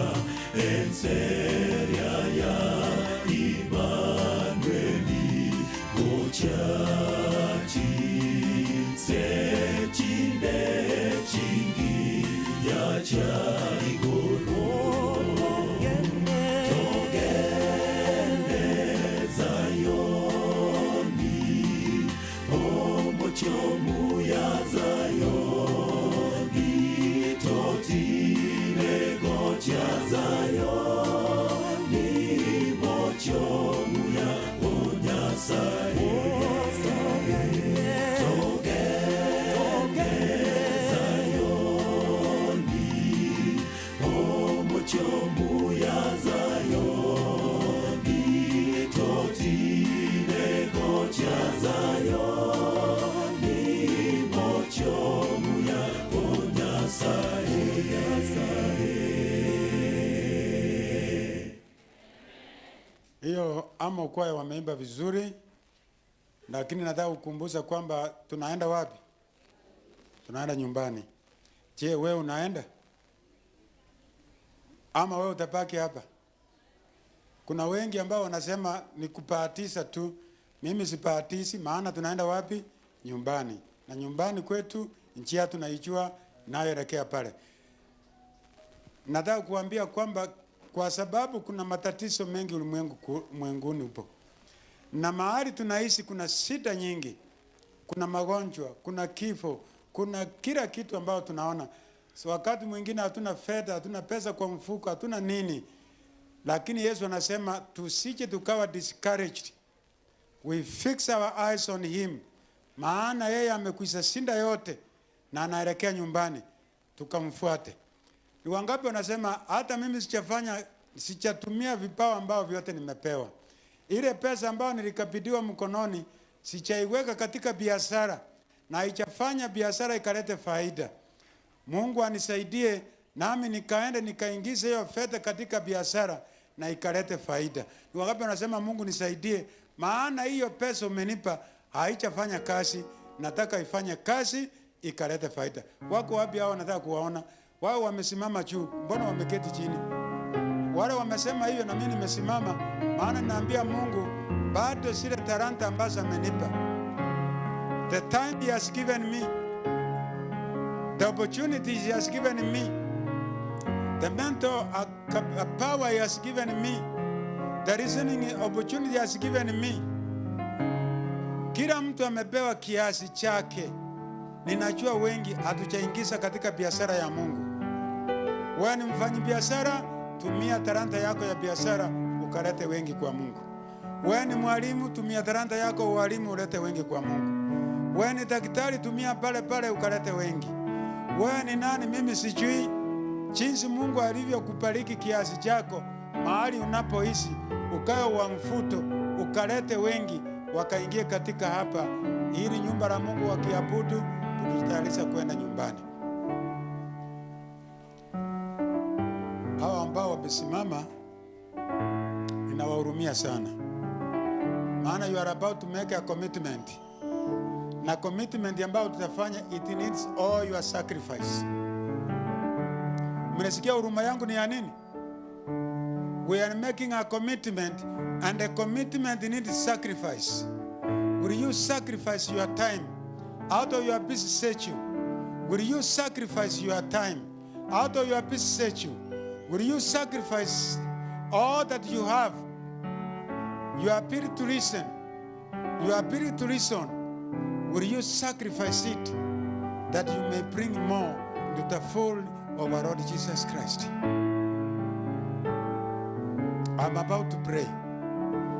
[SPEAKER 14] enseria ya Immanueli, gochachi sechinde chingi ya cha igoro. Togende Zayoni, omochomu ya Zayoni, totine gocha Zayoni, mochomu ya Onyasaye. Togende Zayoni, omochomu ya Zayoni, totine gocha Zayoni, mochomu ya Onyasaye.
[SPEAKER 11] Hiyo amo kwaya wameimba vizuri, lakini nataka kukumbusha kwamba tunaenda wapi? Tunaenda nyumbani. Je, wewe unaenda? Ama wewe utabaki hapa? Kuna wengi ambao wanasema ni kupahatisa tu. Mimi sipahatisi, maana tunaenda wapi? Nyumbani. Na nyumbani kwetu njia tunaijua, nayoelekea pale. Nataka kuambia kwamba kwa sababu kuna matatizo mengi ulimwenguni upo. Na mahali tunaishi kuna shida nyingi. Kuna magonjwa, kuna kifo, kuna kila kitu ambao tunaona. So wakati mwingine hatuna fedha, hatuna pesa kwa mfuko, hatuna nini. Lakini Yesu anasema tusije tukawa discouraged. We fix our eyes on him, maana yeye amekwisha shinda yote na anaelekea nyumbani, tukamfuate. Ni wangapi wanasema hata mimi sijafanya, sijatumia vipawa ambao vyote nimepewa. Ile pesa ambayo nilikabidhiwa mkononi sijaiweka katika biashara na haijafanya biashara ikalete faida. Mungu anisaidie nami nikaende nikaingize hiyo fedha katika biashara na ikalete faida. Ni wangapi wanasema Mungu nisaidie, maana hiyo pesa umenipa haijafanya kazi, nataka ifanye kazi ikalete faida. Wako wapi hao? Nataka kuwaona. Wao wamesimama juu, mbona wameketi chini? Wale wamesema hivyo na mimi nimesimama, maana naambia Mungu bado zile talanta ambazo amenipa, the time he has given me, the opportunities he has given me, the mental power he has given me, the reasoning opportunity he has given me. Kila mtu amepewa kiasi chake. Ninajua wengi hatujaingiza katika biashara ya Mungu. Wewe ni mfanyabiashara, tumia talanta yako ya biashara ukalete wengi kwa Mungu. Wewe ni mwalimu, tumia talanta yako ualimu ulete wengi kwa Mungu. Wewe ni daktari, tumia pale pale ukalete wengi. Wewe ni nani? Mimi sijui. Jinsi Mungu alivyokubariki kiasi chako mahali unapoishi, ukawe wa mfuto, ukalete wengi wakaingie katika hapa ili nyumba la Mungu wakiabudu, tukijitayarisha kwenda nyumbani. Hawa ambao wamesimama ninawahurumia sana, maana you are about to make a commitment, na commitment ambayo tutafanya, it needs all your sacrifice. Mnasikia huruma yangu ni ya nini? We are making a commitment, and the commitment needs sacrifice. Will you sacrifice your time out of your busy schedule? Will you sacrifice your time out of your busy schedule? Will you sacrifice all that you have? Your ability to listen, your ability to reason. Will you sacrifice it that you may bring more into the fold of our Lord Jesus Christ? I'm about to pray.